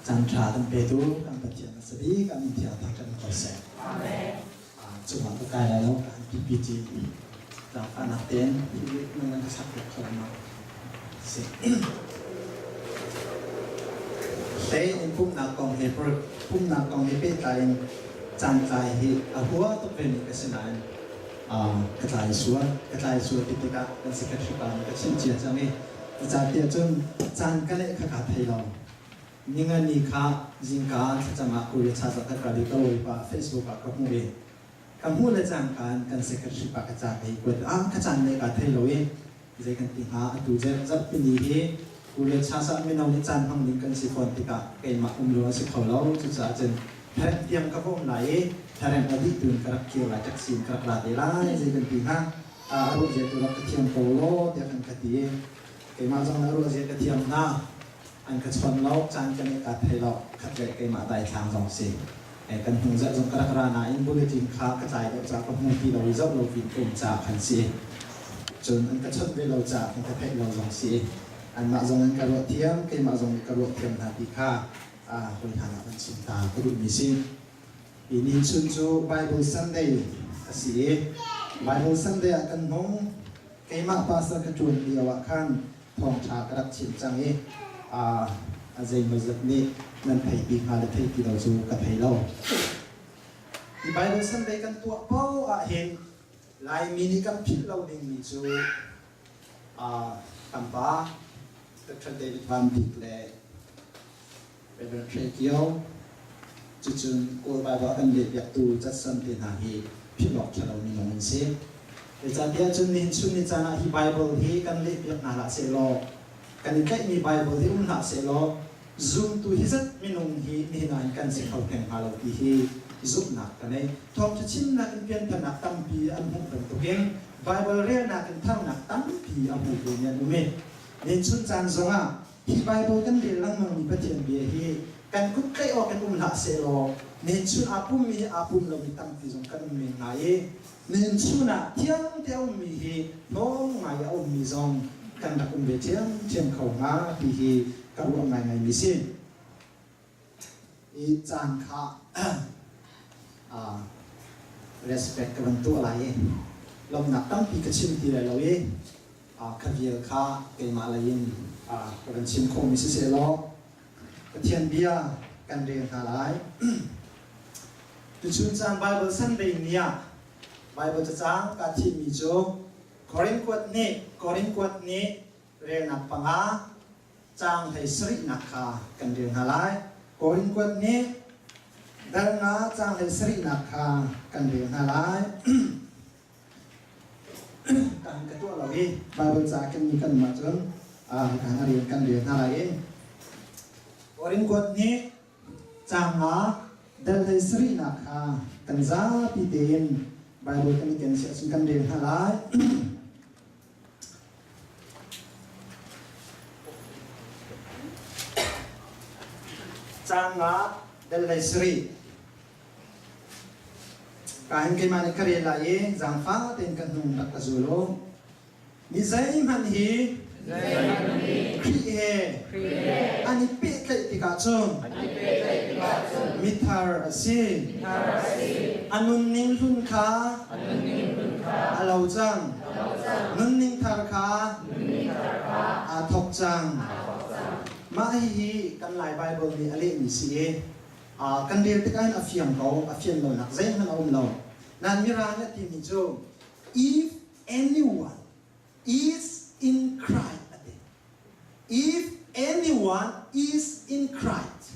Caan ṭha kan petu kan Pathian a si bik a min thiang thangṭhat ko seh. Cungah ka kai lai lo ka han PPT zaangfahnak tein nan kan sak piak kho ma si. Hlei in pumhnak kong he pumhnak kong he pehtlai in caan tlai hi a hua tuk ve mi ka si nain ka tlai sual ka tlai sual ti tikah kan secretary pa nih ka chimh cia cang i cucaah cun caan ka leh kha kaa thei lo. Ningani kha zingka thlacam ah Korea chazah ka kal i ka hawipa Facebook ah ka hmuh i ka hmuh le cangka in kan secretary pa ka ca ka i kuat ah ka caan le kaa thei lo i zei kan ti hnga atu zarhpini hi Korea chazah mino nih caan hmang ding kan si fawn tikah keimah um lo a si kho lo. Cucaah cun thareng tiang ka va um lai i thareng a dih tu in ka rak kir lai taxi in ka rak ra te lai zei kan ti hnga a ruah zia tu rak ka thiam ko law tiah kan ka ti i keimah zong na ruah zia ka thiam hna. An ka chawn lo, caan kan i kaa thei lo, khat le keimah daithlang zong si. Kan hnung zarh zong ka rak ra nain bulletin kha ka tlai deuh caah ka hmu ti lo i zoh lo pin ka um caah khan si. Cun an ka chawnh ve lo caah khan ka theih lo zong si. Anmah zong an ka ruah thiam, keimah zong nih ka ruah thiam hna ti kha hawi hna ah kan chim ta ka duhmi si. Hi ni chun cu Bible Sunday a si i Bible Sunday ah kan hmung. Keimah pastor ka ṭuan lio ah khan thawngṭha ka rak chim cang i a zeimawzat nih nan thei ti hnga le thei ti lo cu ka thei lo. Hi Bible Sunday kan tuah paoh ahhin Laimi nih kan philh lo dingmi cu kan pa Dr. David Van Bik le Reverend Hre Kio, cucun Kawl Bible a kan lehpiaktu Judson te hna hi philh awk ṭha lo minung an si. Zeicahtiah cun nihin chun ni caan ah hi Bible hi kan lehpiak hna hlah sehlaw, kan i tlaihmi Bible hi um hlah sehlaw, zumtu hi zat minung hi nihin ah hin kan si kho theng hnga lo ti hi zumhnak ka nei. Thawngṭha chimnak in piantharnak tampi an hmuh bantukin Bible relnak in tharnak tampi a hmu vemi an um i nihin chun caan zongah Hi Baibal kan rel lengmangmi Pathian bia hi kan kut tlaih awk in um hlah sehlaw nihin chun aa pummi hi aa pum lomi tampi zong kan um men hnga i nihin chun ah thiang te a ummi hi hnawm ngai a ummi zong kan rak um ve ṭhiamṭhiam kho hnga ti hi ka ruah ngaingaimi si. I caan kha respect ka van tuah lai i lawmhnak tampi ka chim ti lai lo i kha vial kha keimah lei in ka van chim khawhmi siseh law Pathian bia kan rel hna lai. Tuchun caan Bible Sunday ni ah Bible cacang kaa thimmi cu Korin kuat nih Korin kuat nih relnak panga caang hlei sarihnak kha kan rel hna lai. Korin kuat nih dal nga caang hlei sarihnak kha kan rel hna lai. Kan ka tuah lo i Bible ca kenmi kan um ahcun kan rian kan rel hna lai i Korin kuat nih caang nga dal hlei sarihnak kha kan zapi tein Bible kan i ken si ahcun kan rel hna lai. Caang nga dal hlei sarih. Ka hin keimah nih ka rel lai i zaangfah tein ka hnung rak ka zul u. Mi zeihmanh hi Khrih he an i pehtlaih tikah cun mithar a si. A nunning hlun kha a lo cang. Nunning thar kha aa thawk cang. Mah hihi kan Lai Baibal nih a lehmi si i Kan rel tikah hin a fiang ko, a fian lonak zeihmanh a um lo. Nain Mirang nih a timi cu if anyone is in Christ a ti. If anyone is in Christ,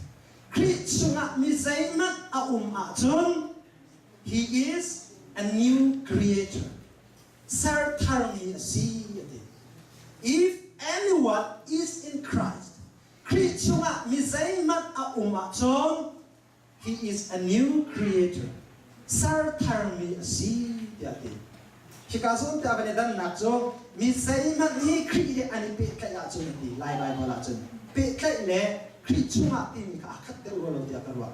Khrih chungah mi zeihmanh a um ahcun he is a new creator. Ser tharmi a si a ti. If anyone is in Christ, Khrih chungah mi zeihmanh a um ahcun he is a new creator, ser tharmi a si tiah a ti. Hika zawn te a van i dannak cu mi zeihmanh hi Khrih he an i pehtlaih ahcun a ti Lai Baibal ahcun pehtlaih le Khrih chungah timi kha aa khat deuh rua lo tiah ka ruah.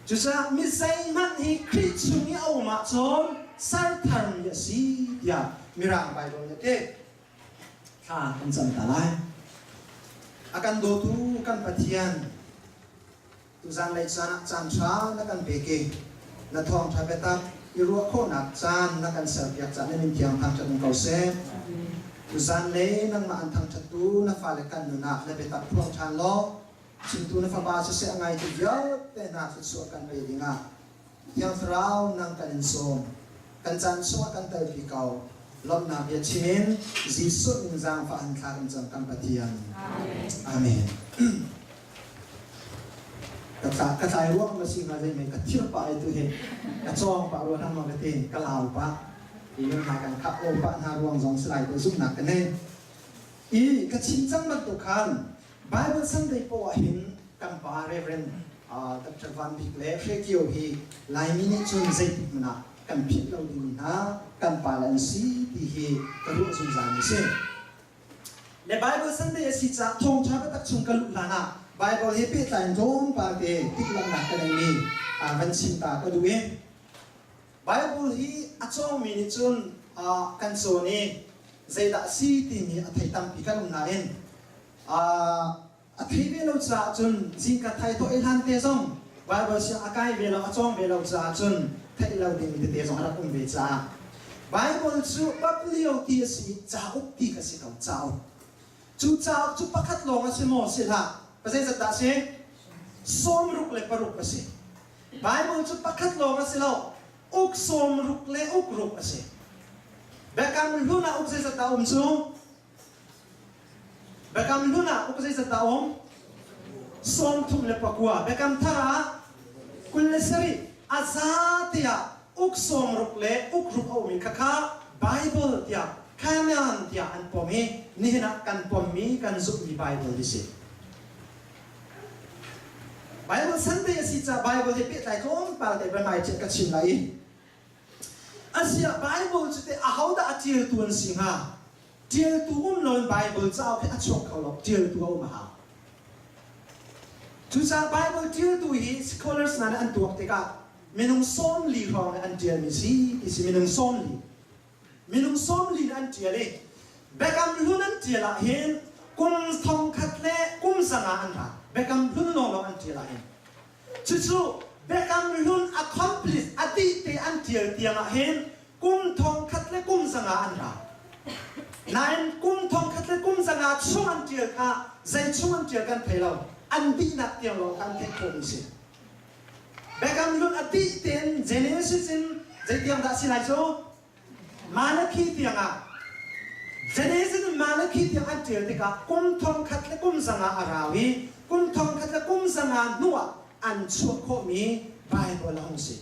Cucaah mi zeihmanh hi Khrih chung i a um ahcun ser tharmi a si tiah Mirang Baibal nih a ti. Thla kan cam ta lai. A kan dawtu kan Pathian, Tuzanlei caan ah caan ṭha na kan pek i na thawngṭha biatak i ruah khawhnak caan na kan serpiak caah na min thiang thangṭhat in ko seh. Tuzanlei nangmah an thangṭhattu na fale kan nun ah na biatak phuang ṭhan law chimtu na fapa siseh a ngaitu vialte hna thluachuah kan pe dingah Thiang Thlarau nang kan in sawm. Kan caan chungah kan telpi ko. Lawmhnak bia chim in Jesuh min zaangfah han thla kan cam kan Pathian. Amen. Ka tla ka tlai ruang ma si nga zei mei ka thir pa ai tu hi ka cawng pa ruang hang ma ka tin ka lau pa i min hna kan khah o pa hna ruang zong si lai te zumnak ka nei i ka chim cang bantuk khan Bible Sunday poah ah hin kan pa Reverend Dr. Van Bik le Hre Kio hi Laimi nih cun zeitik hmanh ah kan philh lo dingmi hna kan pale an si ti hi ka ruah zungzal mi si. Le Bible Sunday a si caah thawngṭha biatak chung ka luh hlan ah Bible he pehtlai in tlawmpal te timhlamhnak ka neimi van chim ta ka duh i Bible hi a cawngmi nih cun kan cawn i zeidah a si timi a thei tampi kan um nain a thei ve lo caah cun zingka thai thawh i hlan te zong Bible siang a kai ve lo a cawng ve lo caah cun theih lo ding tete zong a rak um ve caah Bible cu Bablio ti a si i cauk ti kha si ko cauk cu cauk cu pakhat lawng a si maw si hlah pazeizat dah si 66 a si Bible cu pakhat lawng a si lo uk 66 a si Biakam hlun ah uk zeizat dah um cu Biakam hlun ah uk zeizat dah um? 39. Biakam thar ah 27. A za tiah uk 66 a um i khakha Bible tiah Canon tiah an pom i nihin ah kan pommi kan zumhmi Bible hi si. Bible Sunday a si caah Bible he pehtlai tlawmpal te biahmai chiah ka chim lai i Asiah Bible cu teh ahodah a ṭialtu an si hnga? Ṭialtu um loin Bible cauk hi a chuak kho lo. Ṭialtu a um a hau. Cucaah Bible ṭialtu hi scholars hna nih an tuak tikah minung 40 hrawng nih an ṭialmi si ti si minung 40. Minung 40 nih an ṭial i Biakam Hlun an ṭial ah hin kum thongkhat le kum zanga an ra. Biakam Hlun lawnglawng an ṭial ah hin. Cucu Biakam Hlun a complete a dih te an ṭial tiang ah hin kum thongkhat le kum zanga an ra. Nain kum thongkhat le kum zanga chung an ṭial kha zei chung an ṭial kan thei lo. An dihnak tiang lawng kha an theih khawhmi si. Biakam Hlun a dih tein Genesis in zeitiang dah si lai cu? Malakhi tiangah Genesis in Malakhi tiang an ṭial tikah kum thongkhat le kum zanga a rau i kum thongkhat le kum zanga hnuah an chuah khawhmi Baibal a hung si.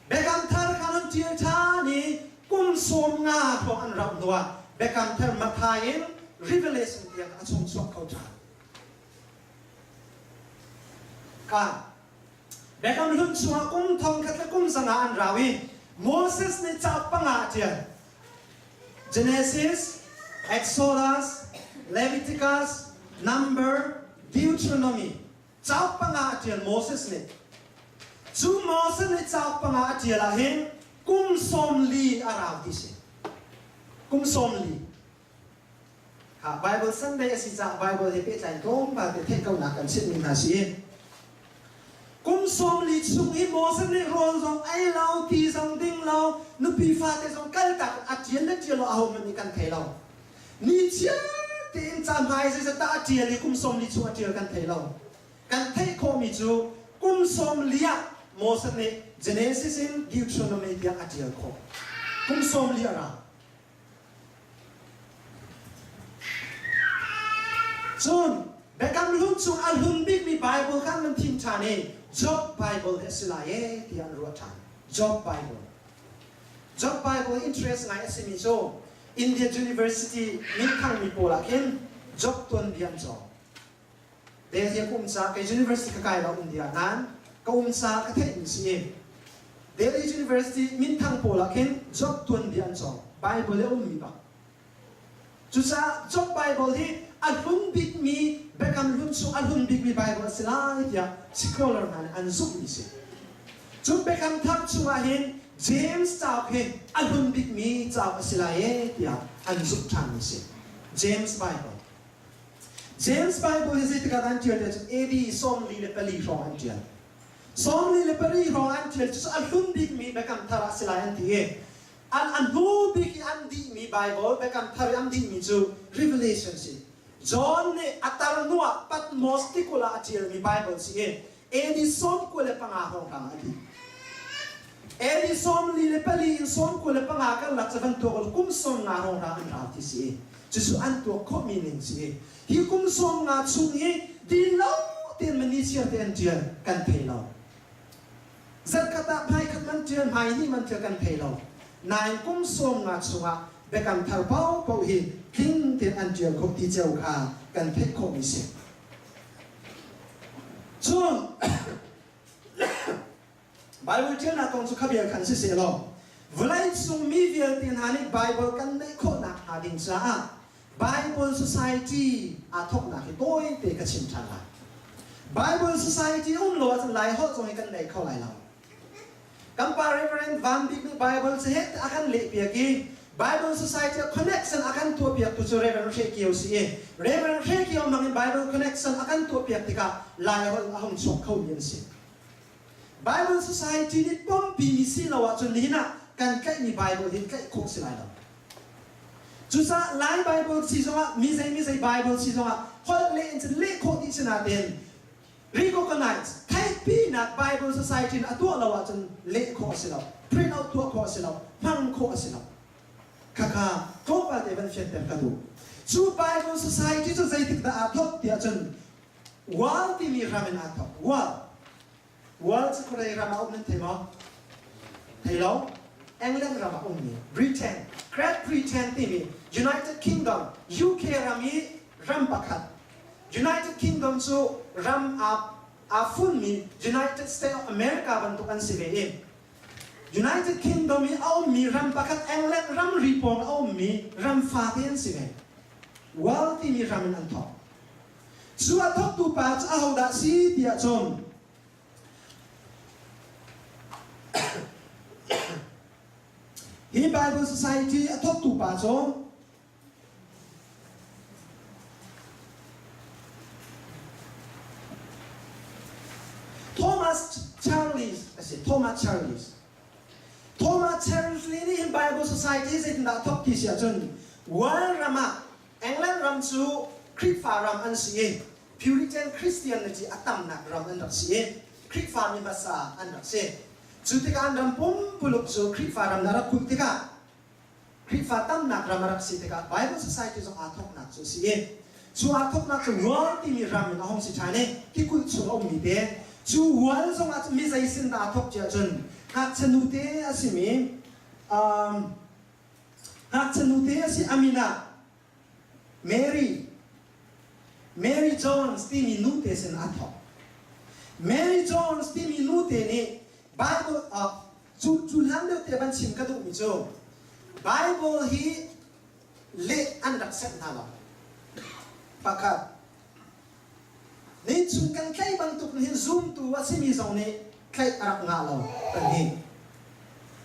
Biakam Thar kha an ṭial ṭhan i kum sawm nga hrawng an rauh hnuah Biakam Thar Matthai in Revelation tiang a chung chuak kho ṭhan. Ka Biakam Hlun chungah kum thongkhat le kum zanga an rau i Moses nih cauk panga a ṭial. Genesis, Exodus, Leviticus, Number, Deuteronomy. Cauk panga a ṭial Moses nih. Cu Moses nih cauk panga a ṭial ah hin kum 40 a rau ti si. Kum 40. Kha Bible Sunday a si caah Bible he pehtlai tlawmpal te theih konak kan chimhmi hna si. Kum 40 chung hi Moses nih rawl zong ei lo, ti zong ding lo, nupi fate zong kaltak a ṭial le ṭial lo ahohmanh nih kan thei lo. Ni chiar tein cahmai zeizat dah a ṭial i kum 40 chung a ṭial kan thei lo. Kan theih khawhmi cu kum 40 ah Moses nih Genesis in Deuteronomy tiang a ṭial khawh. Kum 40 a ra. Cun Biakam Hlun chung a hlun bikmi Bible kha an thim ṭhan i Job Bible hi a si lai ee tiah an ruah ṭhan. Job Bible. Job Bible interest ngai a simi cu India University minthangmi pawl ah khin Job tuanbia an cawng. Delhi ka um caah kei university ka kai lo India nain ka um caah ka theihmi si i Delhi University minthang pawl ah khin Job tuanbia an cawng Bible i a ummi bak cucaah Job Bible hi a hlun bikmi Biakam Hlun chung a hlun bikmi Bible a si lai tiah scholar hna nih an zumhmi si cun Biakam Thar chungah hin James cauk hi a hlun bikmi cauk a si lai ee tiah an zumh ṭhanmi si James Bible. James Bible hi zeitik ah dah an ṭial tiah cun AD 44 hrawng an ṭial. 44 hrawng an ṭial cu a hlun bikmi Biakam Thar ah si lai an ti i an a hnu bik i an dihmi Bible Biakam Thar i an dihmi cu Revelation si. John nih a tar hnu ah Patmos tikulh ah a ṭialmi Bible si i AD 95 hrawnghrang ah a dih. AD 44 in 95 karlak cu van tuak kum 50 hrawnghrang an rau ti si i cucu an tuak khawhmi ning si i hi kum 50 chung hi din lo tein mani chiar te an ṭial kan thei lo. Zarhkhat ah hmaikhat man ṭial hmaihnih man ṭial kan thei lo. Nain kum 50 chungah biakam thar paohpaoh hi tling tein an ṭial khawh ti cio kha kan theih khawhmi si. Cun Bible ṭialnak kong cu kha vial khan siseh law vawleicung mi vialte hna nih Bible kan neih khawhnak hnga ding caah Bible Society aa thawknak hi tawite ka chim ṭhan lai. Bible Society um lo ahcun Lai holh zong hi kan nei kho lai lo. Kan pa Reverend Van Bik nih Bible cu heh a kan lehpiak i Bible Society ah connection a kan tuahpiaktu cu Reverend Hre Kio si i Reverend Hre Kio hmang in Bible connection a kan tuahpiak tikah Lai holh a hung chuak khomi an si. Bible Society nih pawmpimi si lo ahcun nihin ah kan tlaihmi Bible hi tlaih khawh si lai lo. Cucaah Lai Bible si zongah mi zei mi zei Bible si zongah holh leh in cun leh khawh dih si nain recognize theihpinak Bible Society in a tuah lo ahcun leh khawh a si lo, print out tuah khawh a si lo, hmang khawh a si lo. Khakha tlawmpal te van fianter ka duh. Cu Bible Society cu zeitik dah aa thawk tiah cun World timi ram in aa thawk. World. World cu khuarei ram ah um nan thei maw? Thei lo. England ram ah ummi Britain, Great Britain timi United Kingdom, UK ram i ram pakhat. United Kingdom cu ram aa aa funmi United States of America bantuk an si ve i United Kingdom i a ummi ram pakhat England ramri pawng a ummi ram fate an si ve. World timi ram in an thawk. Cu a thawktu pa cu ahodah si tiah cun hi Bible Society a thawktu pa cu Thomas Charles a si. Thomas Charles. Thomas Charles nih hin Bible Society zeitindah a thawk ti si ahcun World ram ah England ram cu Khrihfa ram an si i Puritan Christianity a tamnak ram an rak si i Khrihfa mi hmasa an rak si. Cu tikah an ram pumpuluk cu Khrihfa ram na rak kulh tikah Khrihfa tamnak ram a rak si tikah Bible Society zong aa thawknak cu a si i cu aa thawknak cu World timi ram in a hung si ṭhan i tikulh chung a ummi te cu World zong ah mi zei sin dah aa thawk tiah cun ngakchia nute a simi um, Ngakchia nute a si a min ah Mary Mary Jones timi nute sin aa thawk. Mary Jones timi nute nih Bible ah cu cu hlan deuh te van chim ka duhmi cu Bible hi leh an rak senh hna lo. Pakhat Ni chung kan tlaih bantuk hin zumtu a simi zong nih tlaih a rak ngah lo. Pahnih.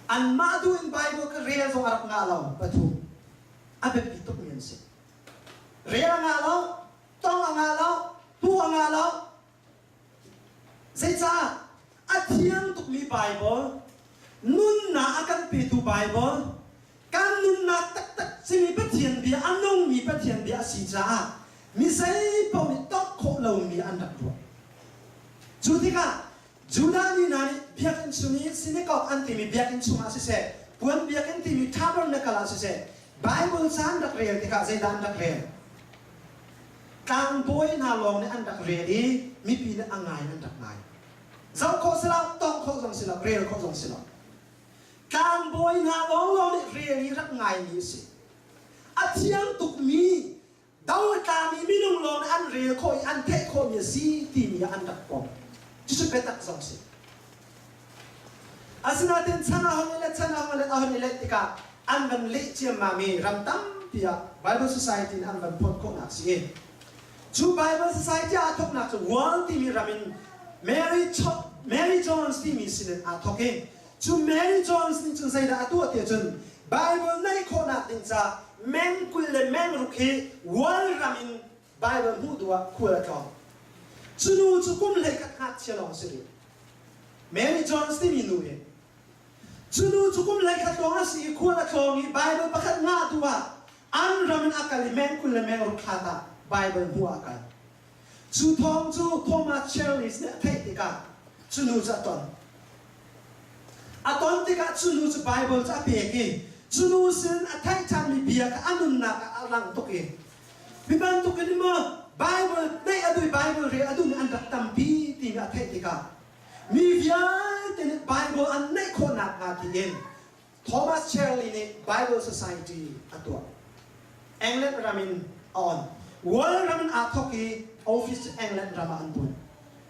Anmah duh in Bible ka rel zong a rak ngah lo. Pathum. A biapi tukmi an si. Rel a ngah lo, tong a ngah lo, hmuh a ngah lo. Zeicah? A thiang tukmi Bible, nunnak a kan petu Bible, Kan nunnak taktak simi Pathian bia a nungmi Pathian bia a si caah mi zeipaoh nih tongh khawh lomi an rak ruah. Cu tikah Judah mi hna nih biakinn chung i synagogue an timi biakinn chungah siseh, puan biakinn timi tabernacle ah siseh, Bible ca an rak rel tikah zeidah an rak rel? Tlangbawi hna lawng nih an rak rel i mipi nih a ngai in an rak ngai. Zoh khawh si lo, tongh khawh zong si lo, rel khawh zong si lo. Tlangbawi hna lawnglawng nih rel i rak ngaimi a si. A thiang tukmi, dotlami minung lawng nih an rel khawh i an theih khawhmi a si timi ah an rak pom. Cucu biatak zong si. Asinain chan a hung i let, chan a hung i let, a hun i let tikah an van leh ciammam i ram tampi ah Bible Society in an van phawt khawhnak si i cu Bible Society aa thawknak cu World timi ram in Mary, Mary Jones timi sinin aa thawk i Cu Mary Jones nih cun zeidah a tuah tiah cun Bible neih khawhnak ding caah meng 20 le meng ruk hi World ram in Bible hmuh duh ah khual a tlawng. Cu nu cu kum 11 ngakchia lawng si rih. Mary Jones timi nu hi cu nu cu kum 11 lawng a si i khual a tlawng i Bible pakhat ngah duh ah an ram in a kal i meng 20 le meng ruk hlat ah Bible hmuh ah a kal. Cu thawng cu Thomas Charles nih a theih tikah cu nu cu a ton. A ton tikah cu nu cu Bible cu a pek i cu nu sin a theih ṭhanmi bia kha a nunnak ah a lang tuk i mi bantukin maw Bible neih a duh i Bible rel a duhmi an rak tampi timi a theih tikah mi vialte nih Bible an neih khawh nakhnga tiin Thomas Shirley nih Bible Society a tuah. England ram in a on. World ram in aa thawk i office cu England ram ah an bunh.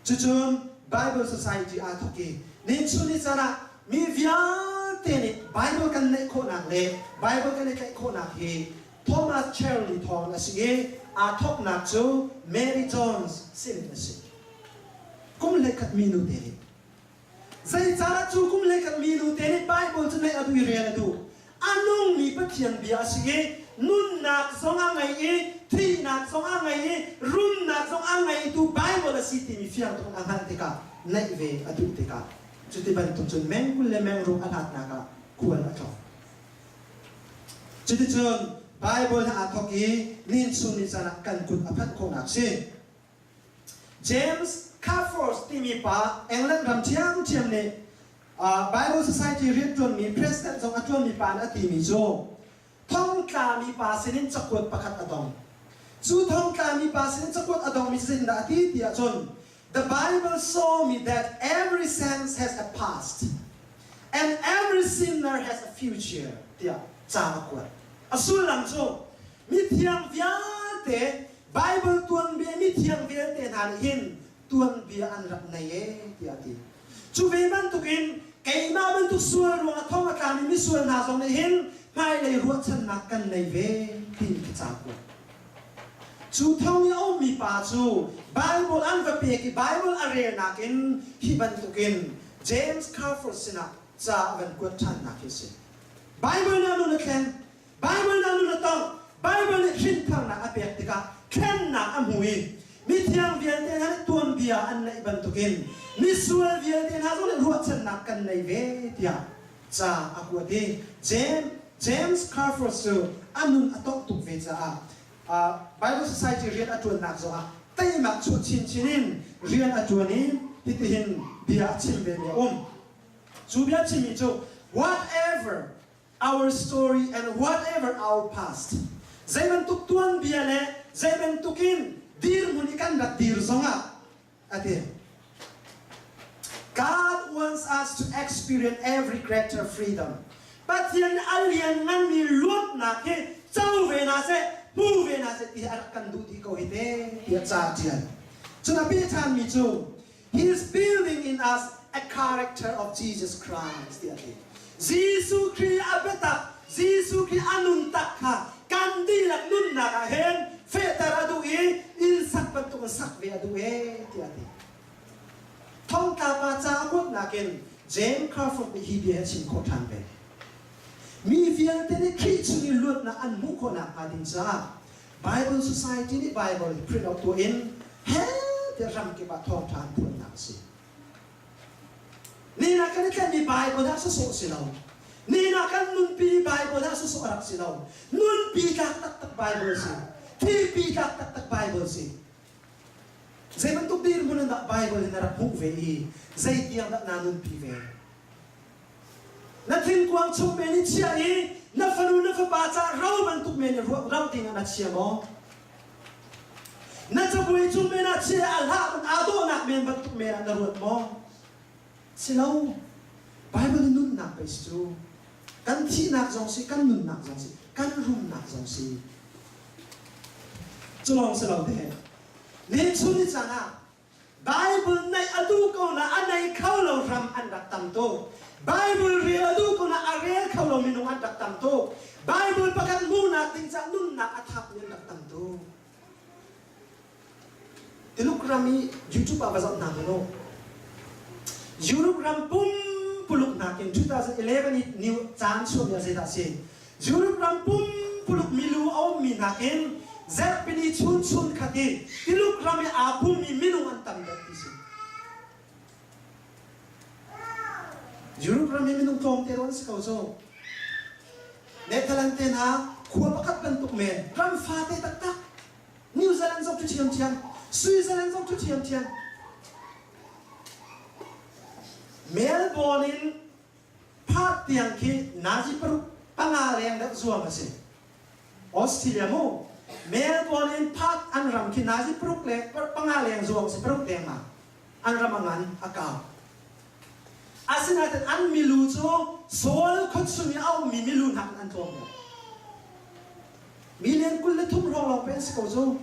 Cucun Bible Society aa thawk i nichun ni caan ah mi vialte nih Bible kan neih khawhnak le Bible kan i tlaih khawhnak hi Thomas Shirley thawng a si i aa thawknak cu Mary Jones sin in a si. Kum 11 mi nu te nih Zeicahdah cu kum le kan minu te nih Baibal cu neih a duh i rel a duh? A nungmi Pathian bia a si i nunnak zong a ngei i thihnak zong a ngei i rumnak zong a ngeitu Baibal a si timi fiang tuk in a hngalh tikah neih ve a duh tikah cuti bantuk cun meng 20 le meng ruk a hlatnak ah khual a tlawng. Cuticun Baibal he aa thawk i ninchung ni caan ah kan kut a phanh khawhnak si. James Cafors timi pa England ram ṭhiamṭhiam nih Bible Society rianṭuanmi president zong a ṭuanmi pa nih a timi cu thongtlami pa sinin cakuat pakhat a dong. Cu thongtlami pa sinin cakuat a dongmi cu zeitindah a ti ti ahcun The Bible saw me that every sense has a past and every sinner has a future tiah ca a kuat. A sullam cu mithiang vialte Baibal tuanbia mithiang vialte hna nih hin tuanbia an rak nei ee tiah a ti. Cu ve bantukin keimah bantuk sual ruangah thong a tlami misual hna zong nih hin hmailei ruahchannak kan nei ve timi khi ca kuat. Cu thong i a ummi pa cu Baibal an va pek i Baibal a relnak in hi bantukin James Crawford sinah ca a van kuat ṭhannak hi a si. Baibal nih a nun a thlen. Baibal nih a nun a tongh. Baibal nih hrintharnak a pek tikah thlennak a hmu i mithiang vialte hna nih tuanbia an neih bantukin misual vialte hna zong nih ruahchannak kan nei ve tiah ca a kuat i James, James Crawford cu a nun a tongh tuk ve caah Bible Society rian a ṭuannak zongah teimak chuah chinchin in rian a ṭuan i hitihin bia a chim vemi a um. Cu bia chimmi cu whatever our story and whatever our past zei bantuk tuanbia le zei bantukin dirhmun i kan rak dir zongah a ti God wants us to experience every greater freedom Pathian a liannganmi luatnak hi co ve hna seh hmu ve hna seh ti a rak kan duh dih ko hi te tiah ca a ṭial cun a peh ṭhanmi cu He is building in us a character of Jesus Christ tiah a ti. Jesuh Khrih a biatak, Jesuh Khrih a nun tak kha kan dihlak nunnak ah hin fehter a duh i inn sak bantuk in sak ve a duh ee tiah a ti. Thongtla pa ca a kuatnak in James Crawford nih hi bia hi a chim khawh ṭhan ve. Mi vialte nih Khrih chung i luatnak an hmuh khawh nakhnga ding caah Bible Society nih Bible hi print out tuah in he tiah ramkip ah thawngṭha an phuannak a si. Nihin ah kan i tlenmi Bible ah sawsawh si lo. Nihin ah kan nunpi Bible ah sawsawh a rak si lo. Nunpi tlak taktak Bible a si. Thihpi tlak taktak Bible a si. Zei bantuk dirhmun in dah Bible hi na rak hmuh ve i zei tiang dah naa nunpi ve? Na thingkuang chung men i chiah i na fanu na fapa caah ro bantuk men i ruah ro ding ah na chia maw? Na cabuai cung men ah chia a hlah aa dawhnak men bantuk men ah na ruat maw? Si lo. Bible in nunnak pei si cu. Kan thihnak zong si, kan nunnak zong si, kan rumnak zong si. Cu lawng si lo te. Ni chun ni caan ah Bible neih a duh ko na a nei kho lo ram an rak tam tuk. Bible rel a duh ko na a rel kho lo minung an rak tam tuk. Bible pakhat hmuhnak ding caah nunnak a thapmi an rak tam tuk. Tuluk ram i YouTube ah va zoh hna hmanh u. Europe ram pumpuluk nakin 2011 i new caan chuahmi ah zeidah a si? Europe ram pumpuluk milu a ummi nakin. Zarhpini chun chun khat i Tuluk ram i aa pummi minung an tam deuh ti si. Europe ram i minung tlawmte rawn si ko cu. Netherlands te hna khua pakhat bantuk men ram fate taktak. New Zealand zong cu ṭhiamṭhiam, Switzerland zong cu ṭhiamṭhiam. Melbourne in Perth tiang khi nazi paruk panga leng deuh zuang a si. Australia mu Melbourne in Perth an ram khi nazi paruk le panga leng zuang si paruk leng ma an ram a ngan a kau. Asinain an milu cu Seoul khuachung i a ummi milu nakin an tlawm deuh. Million 23 hrawng lawng pe an si ko cu.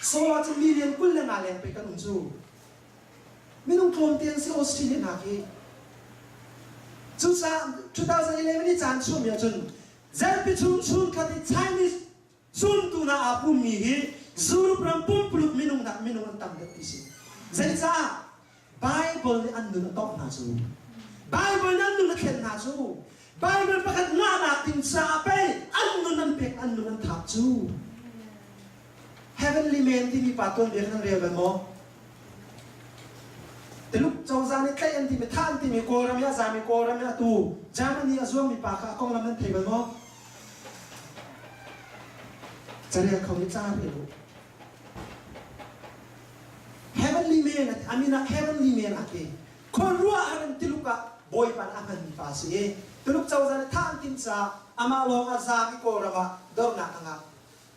Seoul ah cun million 25 leng pe kan um cu. Minung tlawmte an si Australia hna khi. Cucaah 2011 i caan chuahmi ahcun zarhpi chung chunkhat i Chinese zumtu hna aa pummi hi Europe ram pumpuluk minung nak minung an tam deuh ti si. Zeicah? Bible nih an nun a tongh hna cu. Bible nih an nun a thlen hna cu. Bible pakhat ngahnak ding caah pei an nun an pek an nun an thap cu. Heavenly Man timi pa tuanbia nan rel bal maw? Tuluk cozah nih tlaih an timi thah an timi Kawlram i a zami Kawlram i atu Germany a zuangmi pa kha a konglam nan thei bal maw? Carel kho nih ca rel u. Heavenly Man a min ah Heavenly Man a ti. Khuaruahhar in Tuluk ah Bawipa nih a hmanmi pa a si i Tuluk cozah nih thah an timh caah amah lawng a zaam i Kawlram ah dornak a ngah.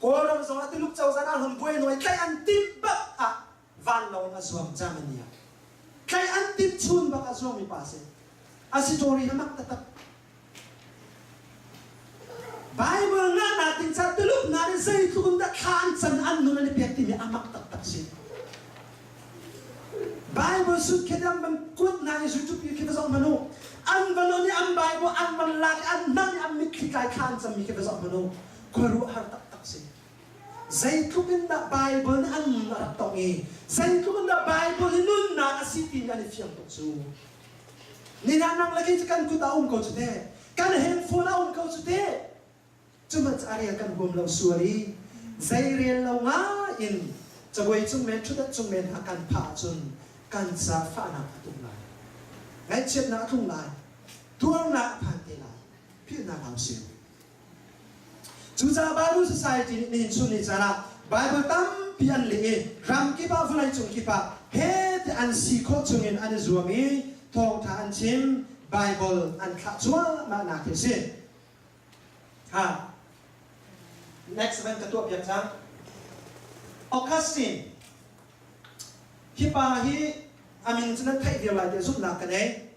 Kawlram zong ah Tuluk cozah nih an hun buai nawi tlaih an timh bak ah vanlawng a zuang Germany ah. Tlaih an timh chun bak a zuangmi pa a si. A story hi mak taktak. Bible ngahnak ding caah Tuluk hna nih zeitluk in dah thla an can an nun an i pek timi a mak taktak si. Bible sut khi an van kuat hna i YouTube khi va zoh hmanh u. An van on i an Bible an van lak i an hman i an mitthli tlai thla an cammi khi va zoh hmanh u. Khuaruahhar taktak si. Zeitluk in dah Bible nih an nun a rak tongh i zeitluk in dah Bible hi nunnak a si timi an i fiang tuk cu. Nihin nang le kei cu kan kut ah a um ko cu teh. Kan handphone ah a um ko cu teh. Cuhmanh cu a rel kan huam lo sual i zei rel lo ngai in cabuai cung men ṭhutdan cung men a kan phah ahcun kan ca fahnak a tlung lai. Ngaihchiatnak a tlung lai. Tuarnak a phan te lai. Philhnak hau si. Cucaah Bible Society nih nihin chun ni caan ah Bible tampi an leh i ram kip ah vawleicung kip ah he ti an si khawh chungin an i zuam i thawngṭha an chim Bible an thlah cuahmah nak hi a si. Ha. Next van ka tuah piak cang. Augustine hi pa hi a min cu nan theih viar lai tiah zumhnak ka nei.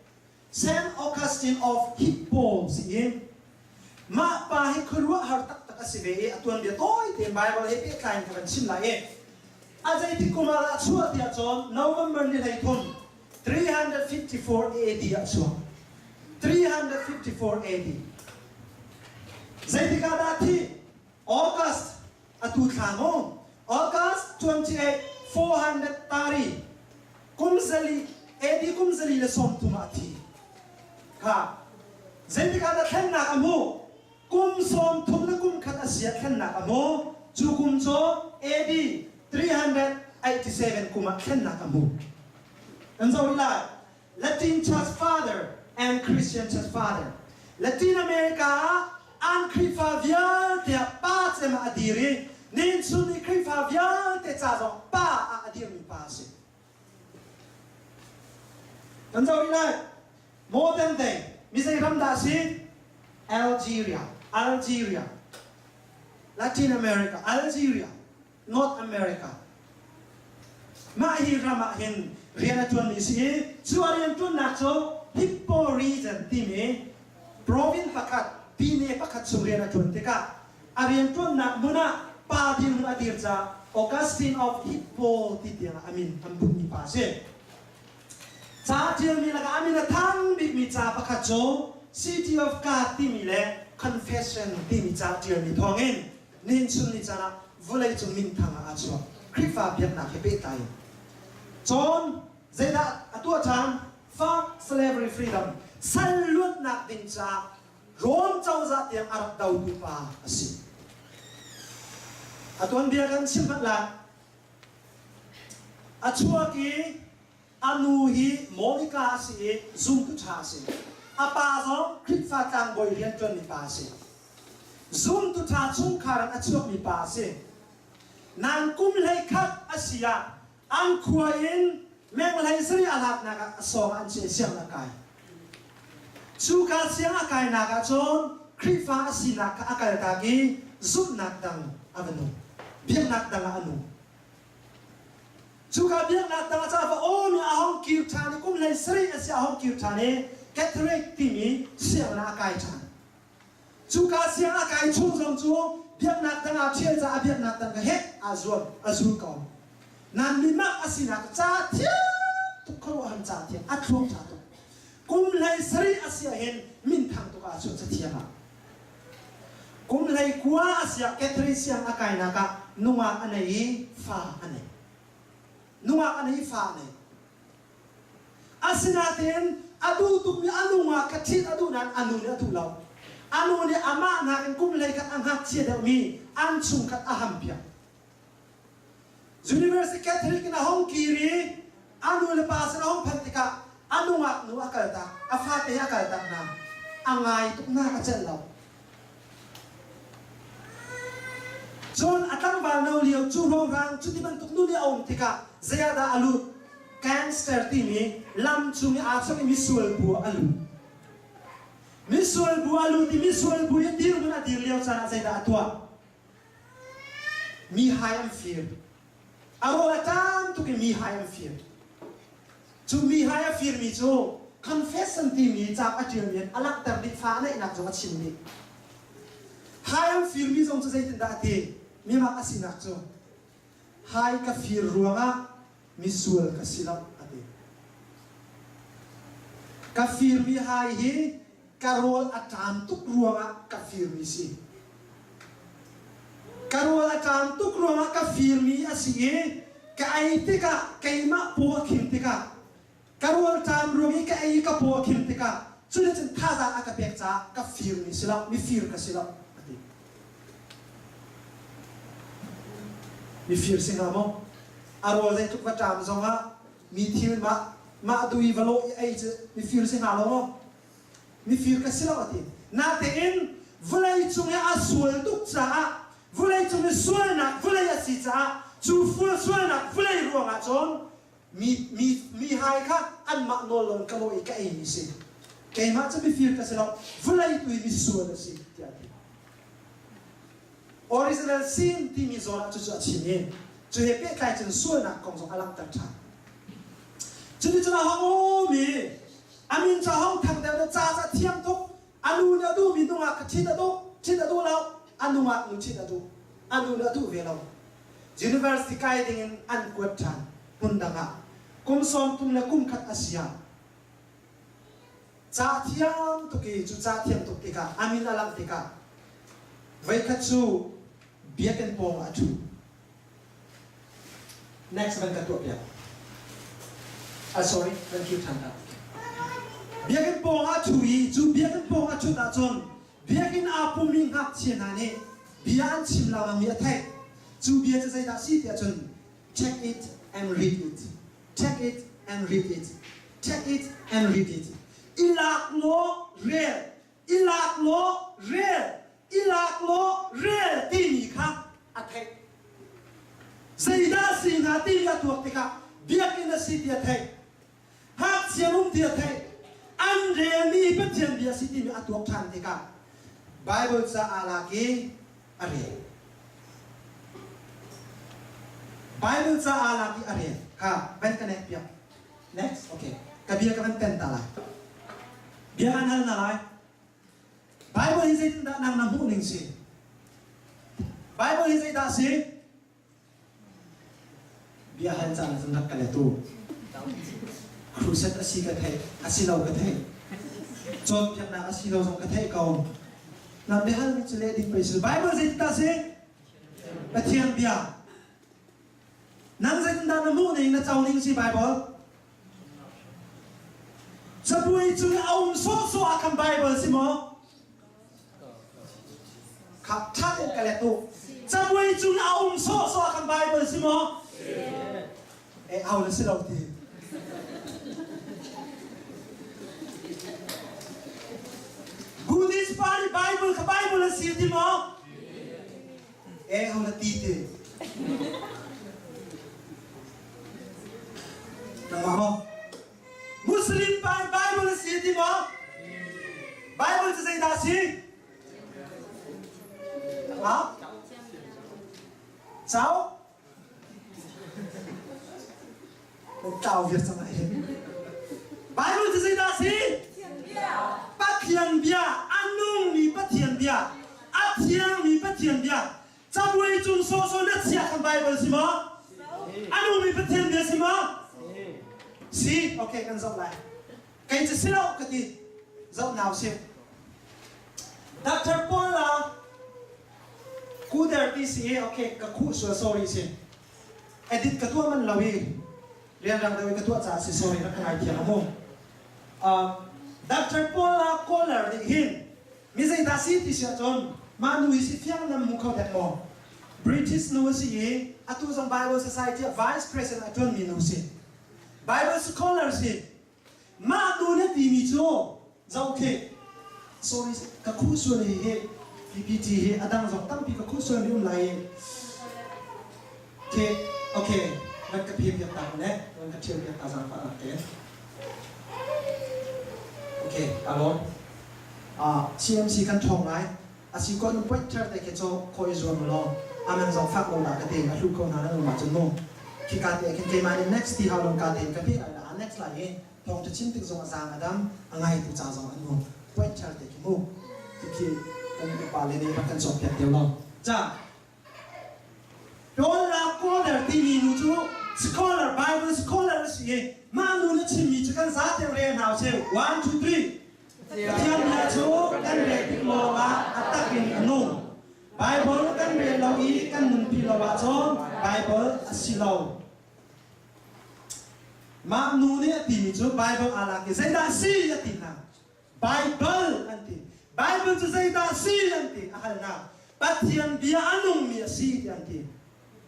Saint Augustine of Hippo si i mah pa hi khuaruahhar taktak a si ve i a tuanbia tawi tein Bible he pehtlai in ka van chim lai i a zeitik kum ah dah a chuah tiah cun November ni 13 354 AD ah a chuak 354 AD zeitik ah dah a thih August atu thla maw August 28 430 kum zali AD kum zali le 30 ah a thi kha zeitik ah dah thlennak a hmuh kum 30 le kum khat a si ah thlennak a hmu cu kum cu AD 387 kum ah thlennak a hmu kan zoh rih lai Latin Church Father and Christian Church Father. Latin America ah an Khrihfa vialte ah pa cem ah a dir i nihin chun i Khrihfa vialte ca zong pa ah a dirmi pa a si. Kan zoh rih lai. Modern day mi zei ram dah a si? Algeria, Algeria. Latin America, Algeria. North America. Mah hi ram ah hin rian a ṭuanmi si i cu a rianṭuannak cu Hippo region timi province pakhat, pine pakhat chung rian a ṭuan tikah a rianṭuannak hmun ah pa dirhmun a dir caah Augustine of Hippo ti tiang ah a min an bunhmi pa a si. Ca ṭialmi lakah a min a thang bikmi ca pakhat cu City of God timi le Confession timi ca ṭialmi thawngin nihin chun ni caan ah vawleicung minthang ah aa chuak. Khrihfa biaknak he pehtlai in. Cun zeidah a tuah ṭhan? Fuck slavery freedom. Sal luatnak ding caah Rome cozah tiang a rak dotu pa a si. A tuanbia kan chim hmanh lai. A chuak i a nu hi Monica a si i zumtu ṭha a si. A pa zong Khrihfa tlangbawi rianṭuanmi pa a si. Zumtu ṭha chungkhar in a chuakmi pa a si. Nain kum 11 a si ah an khua in meng 17 a hlatnak ah a sawng an si i sianginn a kai. Cuka siang a kainak ah cun Khrihfa a sinak kha a kaltak i zumhnak dang a va nung. Biaknak dang ah a nung. Cuka biaknak dang ah cun a va awm i a hung kir ṭhan i kum 17 a si a hung kir ṭhan i Catholic timi sianginn ah a kai ṭhan. Cuka siang a kai chung zong cu biaknak dang aa ṭhial caah biaknak dang kha heh aa zuam, a zul ko. Nain mimak a sinak ca thiam tuk khuaruahhar ca thiam a thluak ṭha tuk. Kum 17 a si ahhin minthang tuk ah chuah cathiam ah. Kum 19 a si ah Catherine siang a kainak ah nungak a nei i fa a nei. Nungak a nei i fa a nei. Asinain a duh tukmi a nungak kha ṭhit a duh nain a nu nih a duh lo. A nu nih amah nakin kum 11 a ngakchia deuhmi an chungkhat a hampiak. University Catholic in a hung kir i a nu le pa sin a hung phanh tikah a nungak nu a kaltak, a fate he a kaltak hna. A ngai tuk hna a celh lo. Cun a tlangval no lio cu ruangrang cuti bantuk nu nih a um tikah zei ah dah a lut? Gangster timi lam cung i aa chawk i misual bu ah a lut. Misual bu a lut i misual bu i dirhmun a dir lio caan ah zeidah a tuah? Mi hai an fir. A rawl a ṭam tuk i mi hai an fir. Cu mi hai a firmi cu confession timi cauk a ṭialmi in a langhter dih fa a neihnak zong a chim dih. Hai an firmi zong cu zeitindah a ti? Mimak a sinak cu hai ka fir ruangah misual ka si lo a ti. Ka firmi hai hi ka rawl a ṭam tuk ruangah ka firmi si. Ka rawl a ṭam tuk ruangah ka firmi a si i ka ei tikah keimah paw a khim tikah ka rawl ṭam ruang i ka ei i ka paw a khim tikah cunih cun thazaang a ka pek caah ka firmi si lo, mifir ka si lo a ti. Mifir si hnga maw? A rawl zeitluk va ṭam zongah mi thil mah mah duh i va lawh i ei cu mifir si hnga lo maw? Mifir ka si lo a ti. Natein vawlei cung i a sual tuk caah vawlei cung i sualnak vawlei a si caah cu fual sualnak vawlei ruangah cun mi mi mi hai kha anmah nawl loin ka lawh i ka eimi si. Keimah cu mifir ka si lo, vawlei tu hi misual a si tiah a ti. Original sin timi zawn ah cucu a chim i cu he pehtlai cun sualnak kong zong a langhter ṭhan. Cuticun a hong um i a min cu a hong thang deuh deuh ca cu a thiam tuk a nu nih a duhmi nungak kha ṭhit a duh ṭhit a duh lo a nungak nu ṭhit a duh a nu nih a duh ve lo university kai dingin an kuat ṭhan hmun dang ah kum 30 le kum khat a si ah ca thiam tuk i cu ca thiam tuk tikah a min a langh tikah voikhat cu biakinn pawng ah a ṭhu Next van ka tuah piak. Ah sorry, van kir ṭhan ta. Biakinn pawng ah ṭhu i cu biakinn pawng a ṭhut ahcun biakinn aa pummi ngakchia hna nih bia an chim lengmangmi a theih. Cu bia cu zeidah a si tiah cun check it and read it. Check it and read it. Check it and read it. I lak law rel. I lak law rel. I lak law rel timi kha a theih. Zeidah a si hnga timi a tuak tikah biakinn a si ti a theih. Ngakchia um ti a theih. An relmi Pathian bia a si timi a tuak ṭhan tikah Bible ca aa lak i a rel. Bible ca aa lak i a rel. Kha van ka nek piak. Next. Okay. Ka bia ka van pen ta lai. Bia an hal na lai. Bible hi zeitindah nang na hmuh ning si? Bible hi zeidah si? Bia hal caan cun rak ka let u. Crusade a si ka theih, a si lo ka theih. Cawnpiaknak a si lo zong ka theih ko. Na biahalmi cu leh ding pei si. Bible zeitindah si? Pathian bia. Nang zeitindah na hmuh ning, na co ning si Bible? Cabuai cung i a um sawhsawh ah khan Bible si maw? Kha ṭha tein ka let u. Cabuai cung a um sawhsawh ah kan Bible si maw? Eh, au na si lo ti. Buddhist pa nih Bible kha Bible a si ti maw? Eh, au na ti ti. Nangmah maw? Muslim pa nih Bible a si ti maw? Bible cu zeidah a si? Ha? Cauk? Tlau viar cang ai hin. Bible cu zeidah a si? Pathian bia, a nungmi Pathian bia, a thiangmi Pathian bia. Cabuai cung sawhsawh na chia kan Bible si maw? A nungmi Pathian bia si maw? Si, okay kan zoh lai. Kei cu si lo ka ti. Zoh nau si. Dr. Paul la Kuder ti si i okay ka khuh sual sorry si. Edit ka tuah man lo i rianrang deuh i ka tuah caah si sorry rak ka ngaithiam a mu. Uh, Dr. Paula Kohler nih hin mi zeidah si ti si ahcun mah nu hi si fiang nan hmu kho dek maw? British nu a si i atu zong Bible Society ah Vice President a ṭuanmi nu si. Bible scholar si. Mah nu na timi cu zoh khi sorry ka khuh sual hi hi PPT hi a dang zong tampi ka khuh sual mi um lai i okay okay van ka phe piak ta ne van ka thial piak ta zaangfah nak te okay ka lawm ah CMC kan ṭhawng lai asi ko nu point thar te khi cho kho i zuam law aman zong fak lo dah ka te a hlu ko hna nan um ahcun mu khika te khin keimah nih next ti hau lon ka te ka pe lai la next lai i thawng ṭha chim tik zong a zaang a dam a ngai tu ca zong an um point thar te khi mu khi kan upa le nih rak kan cawnpiak deuh lo ca Paul Kohler timi nu cu scholar Bible scholar a si i mah nu na chimmi cu kan zate rel hna usih 1 2 3 Pathian bia cu kan rel tik lawngah a tak in a nung. Baibal kan rel lo i kan nunpi lo ahcun Baibal a si lo. Mah nu nih a timi cu Baibal aa lak i zeidah a si a ti hna. Baibal an ti. Baibal cu zeidah a si an ti a hal hna. Pathian bia a nungmi a si tiah an ti.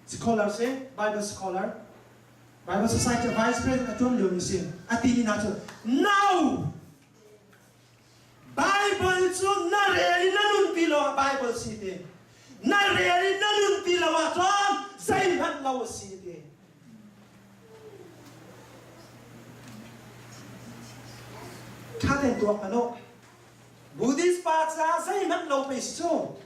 Scholar si, Bible scholar. Bible Society Vice President a ṭuan liomi si. A timi hna cu no! Bible cu na rel i na nunpi lo ah Bible si ti. Na rel i na nunpi lo ahcun zeihmanh lo a si ti. Ṭha tein tuak hmanh u. Buddhist pa caah zeihmanh lo pe si cu.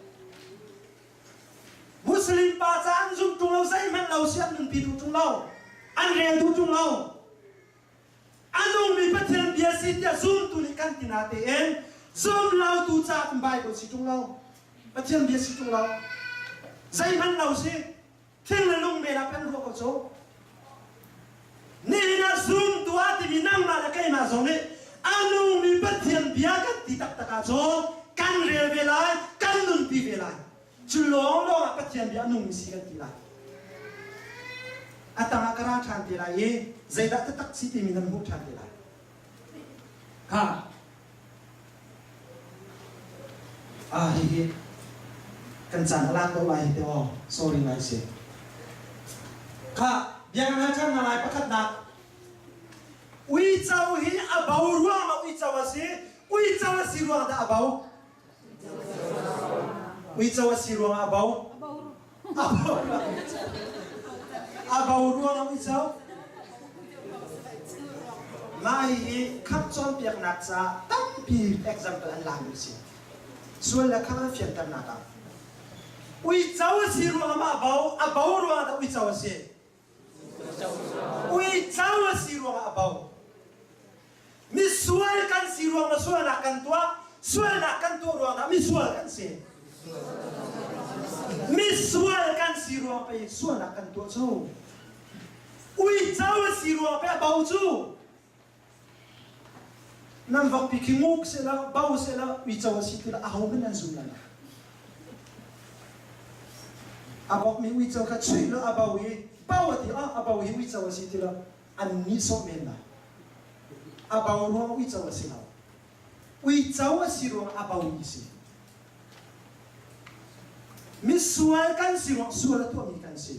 Muslim pa ca an zum ṭung lo zeihmanh lo si an nunpi duh ṭung lo an rel duh ṭung lo a nungmi Pathian bia si tiah zumtu nih kan ti na tein zum lotu ca kan Bible si ṭung lo Pathian bia si ṭung lo zeihmanh lo si thing le lung men ah kan ruah ko cu Nihin ah zumtu ah timi nangmah le keimah zong nih a nungmi Pathian bia kan ti taktak ahcun kan rel ve lai, kan nunpi ve lai. Cu lawnglawng ah Pathian bia a nungmi si kan ti lai. A tangah ka ra ṭhan te lai i zeidah taktak si timi nan hmuh ṭhan te lai. Ha. Ah hihi kan caan a lak ko lai hi te aw. Sorry ngai si. Kha bia kan hal ṭhan hna lai pakhatnak. Uico hi a bo ruang ah uico a si. Uico a si ruang dah a bo? Uico a si ruang ah a bo? A bo ruang ah uico? Mah hihi khamh cawnpiaknak caah tampi example an lakmi a si. Sual le khamh an fianternak ah. Uico a si ruangah mah a bo, a bo ruangah dah uico a si? Uico a si ruangah a bo. Misual kan si ruang ah sualnak kan tuah, sualnak kan tuah ruangah misual kan si. Misual kan si ruang pei sualnak kan tuah cu. Uico a si ruang pei a bo cu. Nan vokpi khi nguk sehla, bo sehla, uico a si ti la ahohmanh an zum lai lo. A bokmi uico kha chuih law a bo i bo a ti ah a bo hi uico a si ti lo an nihsawh men lai. A bo ruang uico a si lo. Uico a si ruang a bo mi si. Misual kan si ruang sual a tuahmi kan si.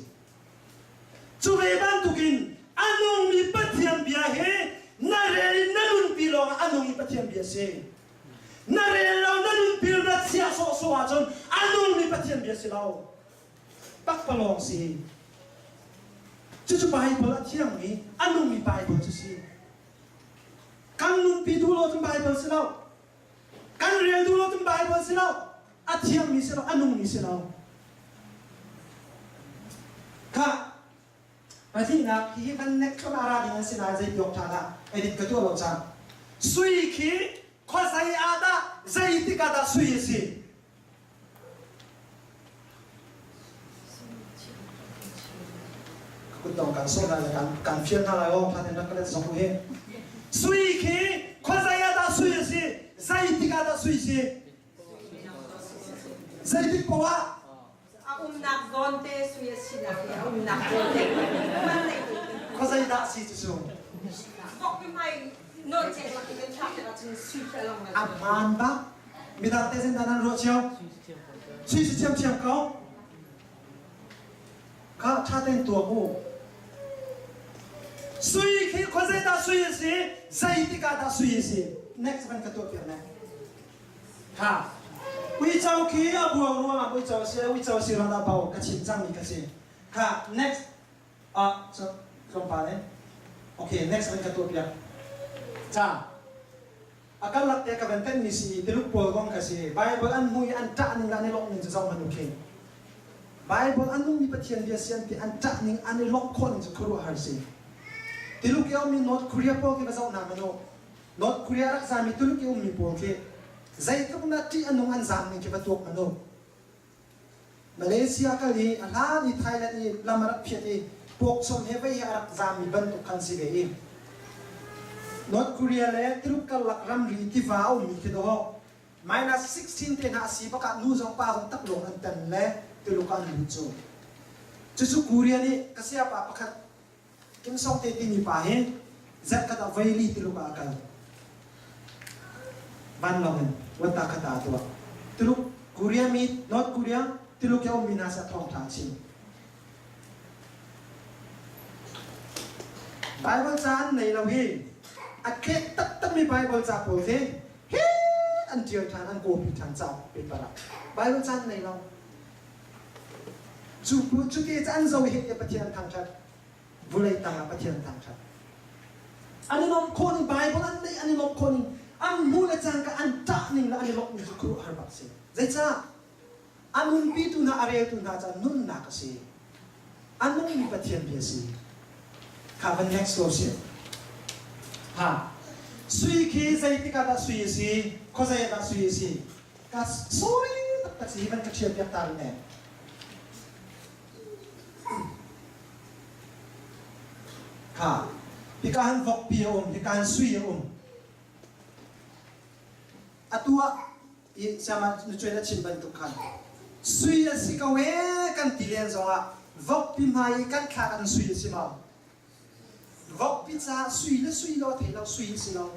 Cu ve bantukin a nungmi Pathian bia hi na rel in na nunpi lawngah a nungmi Pathian bia si. Na rel lo na nunpi lo na chiah sawhsawh ahcun a nungmi Pathian bia si lo. Pakpalawng si. Cucu Bible a thiangmi, a nungmi Bible cu si. Kan nunpi duh lo cun Bible si lo. Kan rel duh lo cun Bible si lo. A thiangmi si lo, a nungmi si lo. Kha pahnihnak hihi van nek thluahmah ra ding an si nain zei ti awk ṭha dah edit ka tuah lo cang. Sui khi khuazei ah dah zeitik ah dah sui a si? Ka kutdong kan sawh lai le kan kan fial hna lai aw phan in rak ka let zong u hi. Sui khi khuazei ah dah sui a si? Zeitik ah dah sui si? Zeitik poah ah A umnak zawn te sui a sinak hi a umnak zawn te man nei tu. Khuazei dah si cu cu? Vok hmai nawn cek lak in kan thlak tikah cun sui khi a lang A hmaan bak. Midang te zen nan ruah cio. Sui si thiamthiam ko. Kha ṭha tein tuak u. Sui khi khuazei dah sui a si? Zeitik ah dah sui a si? Next van ka tuah piak ne. Ha. Uico khi a buang ruangah uico a si, uico a si ruangah bo ka chim cangmi ka si. Kha next ah so tlawmpal in. Okay, next van ka tuah piak. Ca. A karlak te ka van tenmi si i Tuluk pawl kong kha si. Bible an hmu i an ṭah ning le an i lawmh ning cu zoh hmanh u khi. Bible a nungmi Pathian bia si an ti an ṭah ning an i lawmh khawh ning cu khuaruahhar si. Tuluk i a ummi North Korea pawl khi va zoh hna hmanh u. North Korea rak zaami Tuluk i ummi pawl khi zeitluk na ṭih a nung an zaam ning khi va tuak hmanh u. Malaysia kal i a hlan i Thailand i lam a rak phiat i pawkchom he vei he a rak zaammi bantuk khan si ve i North Korea le Tuluk karlak ramri tiva a ummi khi dawh minus 16 te hna a si bakah nu zong pa zong taklawng an tan le Tuluk ah an lut cu. Cucu Korea nih ka sayapa pakhat Kim Song te timi pa hi zarhkhat ah voili Tuluk ah a kal. Vanlawng in watta khata a tuah. Tuluk Korea mi North Korea Tuluk i a ummi hna sa thawngṭha a chim. Bible ca an nei lo hi a tlek taktakmi Bible ca pawl khi he an ṭial ṭhan an copy ṭhan ca paper ah Bible ca an nei lo. Cu cuti cu an zo he tiah Pathian an thangṭhat. Vulei tangah Pathian an thangṭhat. An i lawmh khawh ning Bible an neih an i lawmh khawh ning an hmuh le cangka an ṭah ning le an i lawmh ning cu khuaruahhar bak a si. Zeicah? A nunpitu hna a reltu hna caah nunnak a si. A nungmi Pathian bia a si. Kha van next ko sih. Ha. Sui khi zeitik ah dah sui a si? Khuazei ah dah sui a si? Ka sorry taktak si hi van ka ṭhial piak ta rih ne. Kha hika han vokpi a um, hika han sui a um. Atu ah i siama nucuai na chim bantuk khan sui a si ko ee kan ti len zongah vokpi hmai i kan thlak an sui a si maw? Vokpi ca sui le sui lo thei lo sui a si lo.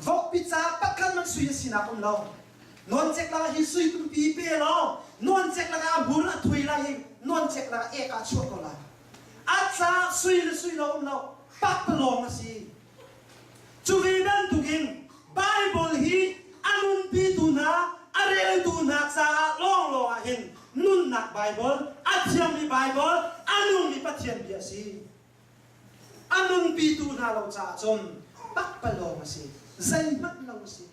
Vokpi ca pakhat man sui a sinak um lo. Nawncek lakah hi sui pumpi pe law nawncek lakah a hmur a thui lai i nawncek lakah ek ah chuah ko lai. A ca sui le sui lo um lo. Pakpalawng a si. Cu ve bantukin Bible hi a nunpitu hna, a reltu hna caah lawnglawng ah hin nunnak Bible, a thiangmi Bible, a nungmi Pathian bia a si. A nunpitu hna lo caah cun pakpalawng a si, zeihmanh lo a si.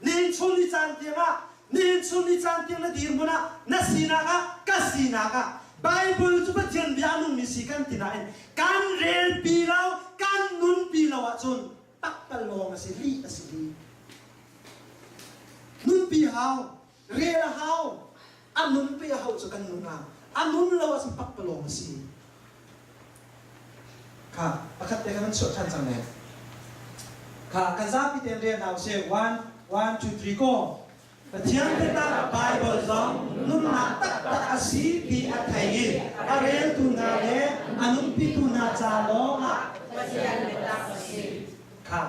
Nihin chun ni caan tiangah, nihin chun ni caan tiang na dirhmun ah, na sinak ah, ka sinak ah, Bible cu Pathian bia a nungmi si kan ti nain kan relpi lo, kan nunpi lo ahcun pakpalawng a si, lih a si lih. Nunpi hau, rel a hau, a nunpi a hau cu kan nun ah, a nun lo ahcun pakpalawng a si. Kha, pakhat te kan chuah ṭhan cang ne. Kha, kan zapi tein rel hna usih. One, one, two, three, go. Pathian biatak Baibal zong nunnak taktak a si ti a thei i a reltu hna le a nunpitu hna ca lawngah Pathian biatak a si. Kha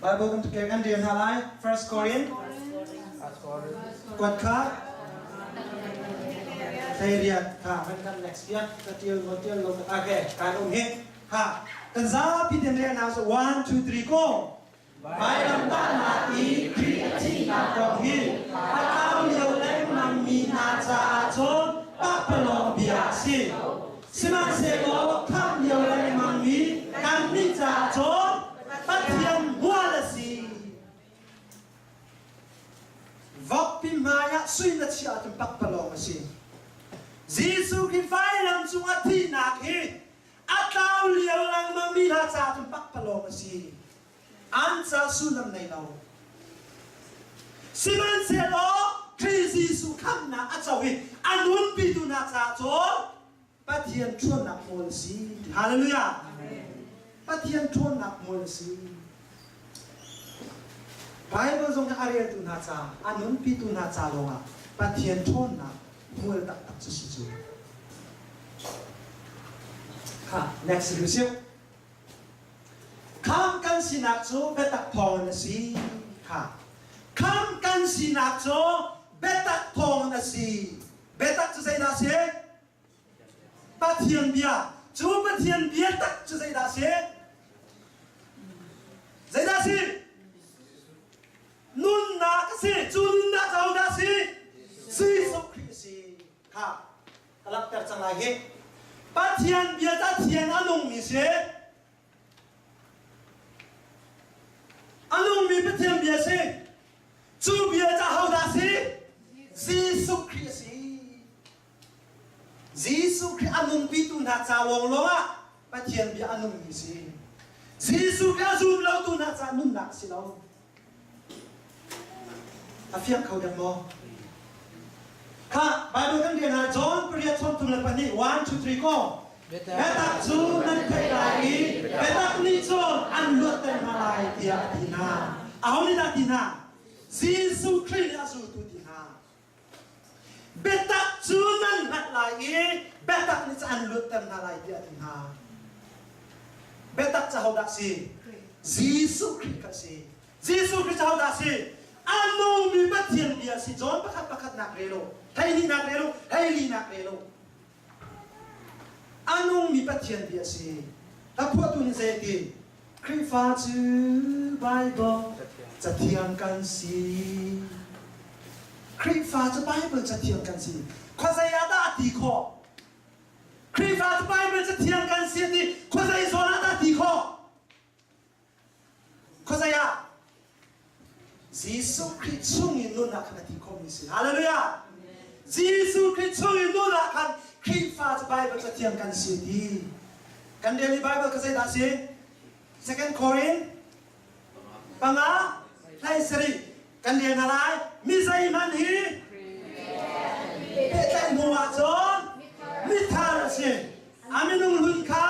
Bible kan tukel kan rel hna lai. First Korin kuat kha. Hleiriat kha kan kan next piak ka tial maw tial lo okay kan um hi ha kan zapi ten rel na so 1 2 3 go Vailamtahnak i Khrih a thihnak kong hi a tlau lio lengmangmi hna caah cun pakpalawng bia a si. Sihmanhsehlaw khamh lio lengmangmi kannih caah cun Pathian hmual a si. Vokpi hmaiah sui na chiah ahcun pakpalawng a si. Jesuh Khrih vailam cung a thihnak hi a tlau lio lengmangmi hna caah cun pakpalawng a si. An ca sullam nei lo. Sihmanhsehlaw Khrih Jesuh khamhnak a co i a nunpitu hna caah cun Pathian ṭhawnnak hmual a si. Hallelujah! Pathian ṭhawnnak hmual a si. Bible zong hi a reltu hna ca, a nunpitu hna ca lawngah Pathian ṭhawnnak hmual taktak cu si cu. Kha, next review. Kham kan sinak cu biatak thawngin a si. Kha. Kham kan sinak cu biatak thawngin a si. Biatak cu zeidah a si? Pathian bia. Cu Pathian bia tak cu zeidah a si? Zeidah a si? Nunnak a si. Cu nunnak cu hodah a si? Jesuh Khrih a si. Kha. Ka langhter cang lai hi. Pathian bia cu a thiang a nungmi si. A nungmi Pathian bia si. Cu bia cu ahodah si? Jesuh Khrih a si. Jesuh Khrih a nunpitu hna ca lawnglawng ah Pathian bia a nungmi si. Jesuh Khrih a zum lotu hna ca nunnak si lo. A fiang kho dek maw? Kha Bible kan rian ah John pariat 32 1 2 3 ko. Biatak cu nan theih lai i biatak nih cun an luatter hna lai tiah a ti hna. Aho nih dah ti hna? Jesuh Khrih nih a zultu ti hna. Biatak cu nan hngalh lai i biatak nih cun an luatter hna lai tiah a ti hna. Biatak cu ahodah si? Jesuh Khrih kha si. Jesuh Khrih cu ahodah si? A nungmi Pathian bia si. John pakhat pakhatnak rel u. Hleihnih rel u. Hleilinak rel u. A nungmi Pathian bia si. Hla phuahtu nih zei a ti? Khrihfa cu Bible cathiang kan si. Khrihfa cu Bible cathiang kan si. Khuazei ah dah a ti khawh? Khrihfa cu Bible cathiang kan si a ti. Khuazei zawn ah dah a ti khawh? Khuazei ah? Jesuh Khrih chung i nun ah khan a ti khawhmi si. Hallelujah! Jesuh Khrih chung i nun ah khan Khrihfa cu Bible cathiang kan si ti. Kan rel i Bible kha zeidah a si? Second Korin panga hlei sarih kan rel hna lai. Mi zeihmanh hi pehtlaih hnu ah cun mithar a si. A minung hlun kha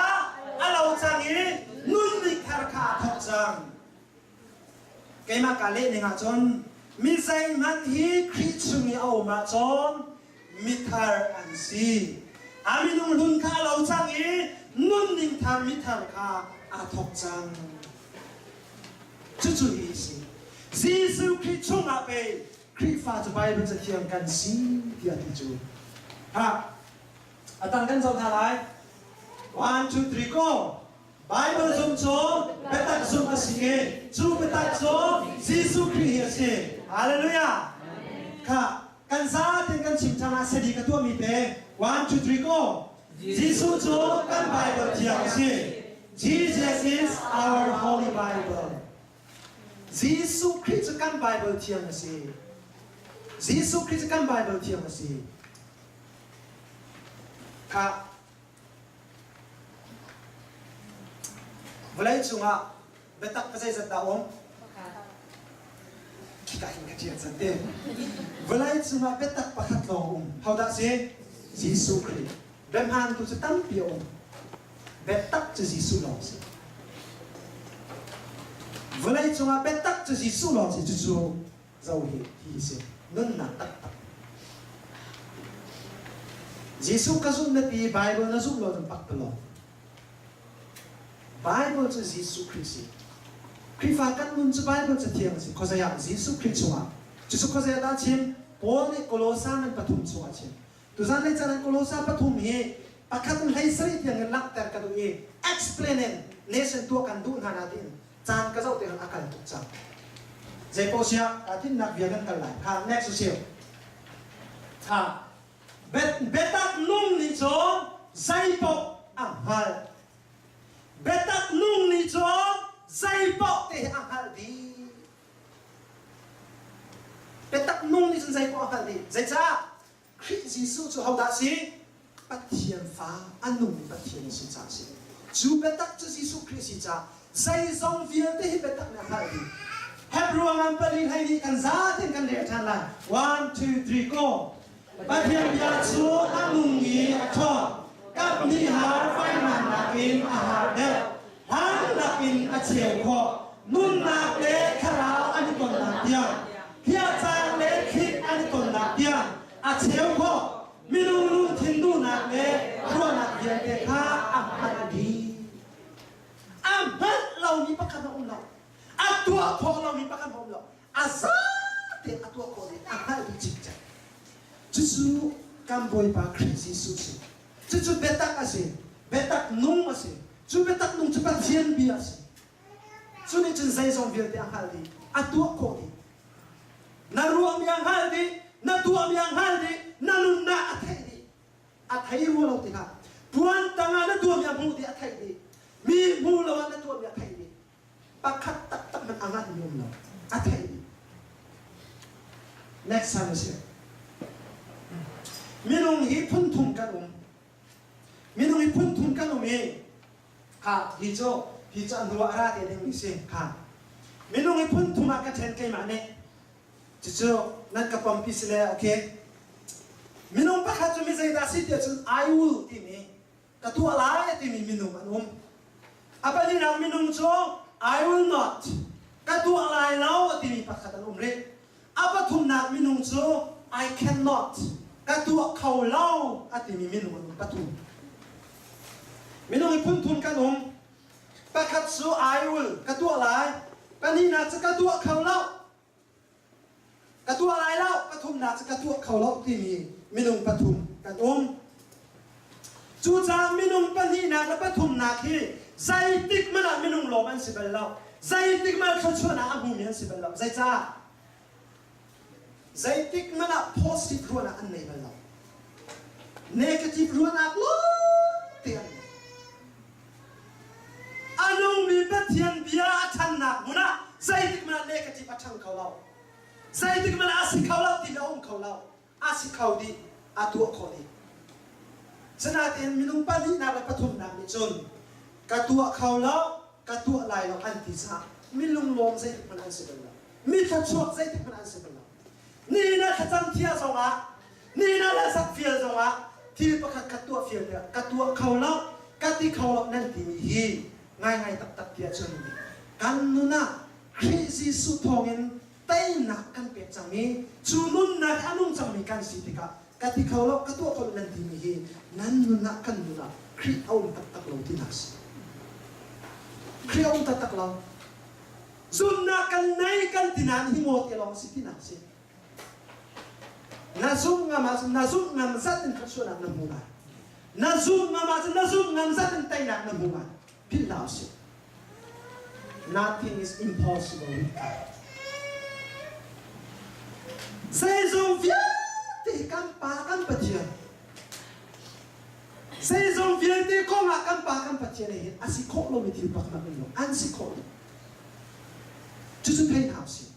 a lo cang i nunning thar kha a thawk cang. Keimah kaa leh ning ahcun mi zeihmanh hi Khrih chung i a um ahcun mithar an si. A minung hlun kha a lo cang i nunning thar mithar kha aa thawk cang. Cucu hi a si. Jesuh Khrih chungah pei Khrihfa cu Baibal Cathiang kan si tiah ti cu. Ha, a tang kan zoh hna lai. 1, 2, 3, go! Baibal zumh cu biatak zumh a si i cu biatak cu Jesuh Khrih hi a si. Hallelujah! Kha kan zaten kan chim ṭhan ah sadi ka tuahmi te 1, 2, 3, go! Jesuh cu kan Baibal thiang a si. Jesus is our holy Bible. Jesuh Khrih cu kan Baibal thiang a si. Jesuh Khrih cu kan Baibal thiang a si. Kha Vawlei cungah biatak pa zeizat dah um? Khika hin ka ṭial can te. Vawlei cungah biatak pakhat lawng um. Hodah si? Jesuh Khrih. Biahmaan tu cu tampi a um. Biatak cu Jesuh lawng si. Vawlei cungah biatak cu Jesuh lawng si. Cucu zo hi hi si nunnak taktak Jesuh ka zumh na ti Bible na zumh lo cun pak lo Bible cu Jesuh Khrih si Khrihfa kan nun cu Bible cathiang a si khuazei ah Jesuh Khrih chungah cucu khuazei ah dah chim Paul nih Kolosa ngan pathum chungah chim. Tuzan lei caan Kolosa pathum hi pakhat in hlei sarih tiang in langhter ka duh i explain in nation tuah kan duh hna na tiin caan ka zoh tikah a kal tuk cang. Zei paoh siah kaa tinhnak bia kan kal lai. Kha next usih. Kha biatak nung nih cun zei paoh a hngalh. Biatak nung nih cun zei paoh te hi a hngalh dih. Biatak nung nih cun zei paoh a hngalh dih. Zeicah? Khrih Jesuh cu hodah a si? Pathian fa, a nungmi Pathian a si caah a si. Cu biatak cu Jesuh Khrih a si caah zeizong vialte hi biatak nih a hngalh dih. Hebrew ngan pali hlei nih kan zaten kan rel ṭhan lai. One, two, three, go. Pathian bia cu a nung i a ṭhawng. Kap nih har faiman nakin a har deuh. Hlan lakin a cheu khawh. Nunnak le thlarau an i tonnak tiang, phiahcang le thlik an i tonnak tiang a cheu khawh. Minung lungthin duhnak le ruahnak vialte kha a hngalh dih. A hngalh lomi pakhat a um lo. A tuah khawh lomi pakhat a um lo. A zate a tuah khawh dih, a hngalh dih cikcek. Cucu kan Bawipa Khrih Jesuh si. Cucu biatak a si. Biatak nung a si. Cu biatak nung cu Pathian bia a si. Cu nih cun zeizong vialte a hngalh dih, a tuah khawh dih. Na ruahmi a hngalh dih, na tuahmi a hngalh dih, na nunnak a theih dih. A thei rua lo tikah puan tangah na tuahmi a hmuh dih, a theih dih. Mi hmuh lo ah na tuahmi a theih dih. Pakhat taktak hmanh a nganhmi um lo. A theih dih. Next time a si. Minung hi phun thum kan um. Minung hi phun thum kan um i kha hi cu hi cu a hnu ah a ra te dingmi si kha. Minung hi phun thum ah ka ṭhen keimah nih. Cucu nan ka pompi si le okay. Minung pakhat cu mi zeidah si tiah cun I will timi ka tuah lai a timi minung an um. A pahnihnak minung cu I will not ka tuah lai lo a timi pakhat an um rih. A pathumnak minung cu I cannot ka tuah kho lo a timi minung an um pathum. Minung hi phunthum kan um. Pakhat cu I will ka tuah lai. Pahnihnak cu ka tuah kho lo. Ka tuah lai lo, pathumnak cu ka tuah kho lo timi minung pathum kan um. Cucaah minung pahnihnak le pathumnak hi zeitik hmanh ah minung lawm an si bal lo. Zeitik hmanh ah thluachuahnak a hmumi an si bal lo. Zeicah? Zeitik hmanh ah positive ruahnak an nei bal lo. Negative ruahnak lawngte an nei. A nungmi Pathian bia a ṭhannak hmun ah zeitik hmanh ah negative a ṭhang kho lo. Zeitik hmanh ah a si kho lo timi a um kho lo. A si kho dih, a tuah khawh dih. Sinain minung pahnihnak le pathumnak nih cun ka tuah kho lo, ka tuah lai lo an ti caah mi lunglawm zeitik hmanh an si bal lo. Mi thluachuak zeitik hmanh an si bal lo. Nihin ah thlacam thia zongah nihin ah hlasak fial zongah thil pakhat khat tuah fial tiah ka tuah kho lo ka ti kho lo nan timi hi ngaingai taktak tiah cun kan nun ah Khrih Jesuh thawngin teinak kan pek cangmi cu nunnak a nung cangmi kan si tikah ka ti kho lo ka tuah kho lo nan timi hi nan nun ah kan nun ah Khrih a um taktak lo tinak si Khrih a um taktak lo Zumhnak kan nei kan ti nain hi ngaw te lawng si tinak si. Na zumh ngam ahcun na zumh ngam zat in thluachuahnak na hmu lai. Na zumh ngam ahcun na zumh ngam zat in teinak na hmu lai. Philh hlah usih. Nothing is impossible with God. Zeizong vialte kan Pa kan Pathian Zeizong vialte kong ah kan Pa kan Pathian he hin a si khawh lomi thil pakhat an lo. An si khawh lo. Cucu thei hna usih.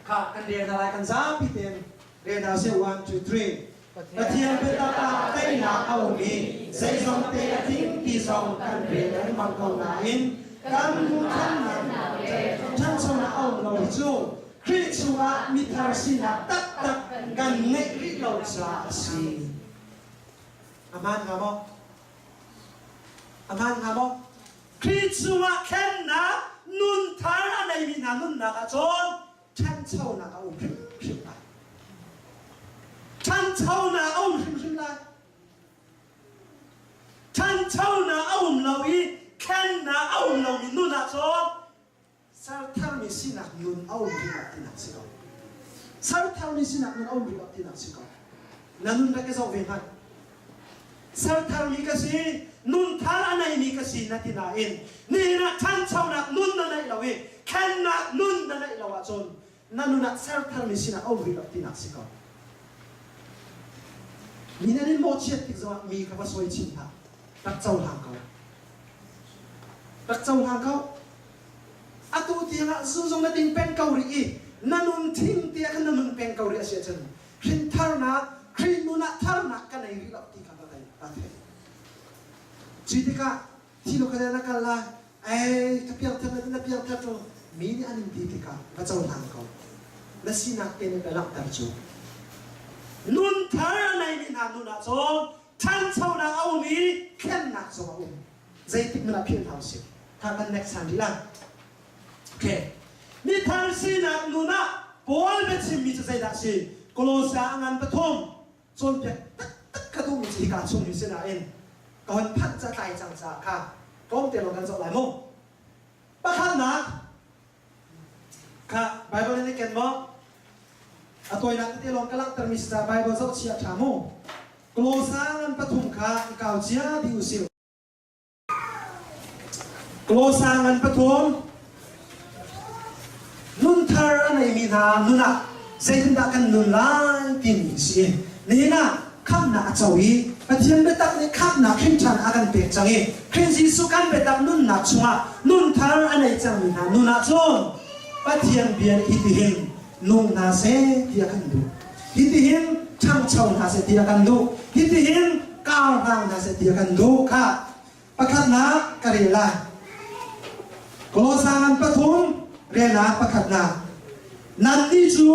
Kha kan rel hna lai kan zapi tein rel hna usih. 1 2 3 Pathian biatak ah teinak a um i zeizong te a tling ti zong kan rel lengmang ko nain kan hmuhthannak ṭhanchonak a um lo hi cu Khrih chungah mithar sinak taktak kan ngeih rih lo caah a si. A hmaan hnga maw? A hmaan hnga maw? Khrih chungah thlennak nun thar a neimi hna nunnak ah cun ṭhanchonak a um hrimhrim lai. Ṭhanchonak a um hrimhrim lai. Ṭhanchonak a um lo i thlennak a um lomi nun ah cun Sertharmi sinak nun a um rih lo tinak si ko. Sertharmi sinak nun a um rih lo tinak si ko. Na nun rak i zoh ve hmanh. Sertharmi ka si, nun thar a neimi ka si na ti nain nihin ah ṭhanchonak nun na neih lo i thlennak nun na neih lo ahcun na nun ah sertharmi sinah a um rih lo tinak si ko. Mi nan in mawhchiat tik zongah mi kha va sawi chin hlah. Rak cohlang ko. Rak cohlang ko. Atu tiangah zu zong na ding peng ko rih i na nun thing tiah khan na nun peng ko rih a si ahcun hrintharnak Khrih nun ah tharnak ka nei rih lo ti kha va thei. Cuti tikah thi lo kha na kal lai ei ka piangthar na na piangthar cu mi nih an in ti tikah va cohlang ko. Na sinak te nih ka langhter cu. Nun thar a neimi hna nun ah cun ṭhanchonak a um i thlennak zong a um. Zeitik hmanh ah philh hna usih. Kha kan next san rih la. Okay. Mithar sinak nun ah Paul biachimmi cu zeidah a si? Kolosia a ngan pathum cawnpiak taktak ka duhmi cu hika chung hi si nain ka hon phanh ca tlai cang caah kha tlawmte lawng kan zoh lai mu. Pakhatnak kha Bible in i ken maw? A tawinak tete lawng ka langhtermi si caah Bible zoh chih a ṭha mu. Kolosa ngan pathum kha i kau cia dih usih. Kolosa ngan pathum nunthar a neimi hna nun ah zeitindah kan nun lai timi a si. Nihin ah khamhnak a co i Pathian biatak nih khamhnak hrimṭhan a kan pek cang i Khrih Jesuh kan biatak nunnak chungah nunthar a nei cangmi hna nun ah cun Pathian bia nih hitihin nung hna seh ti a kan duh. Hitihin ṭhangcho hna seh ti a kan duh. Hitihin kar hlang hna seh ti a kan duh kha pakhatnak ka rel lai. Kolosa ngan pathum relnak pakhatnak. Nannih cu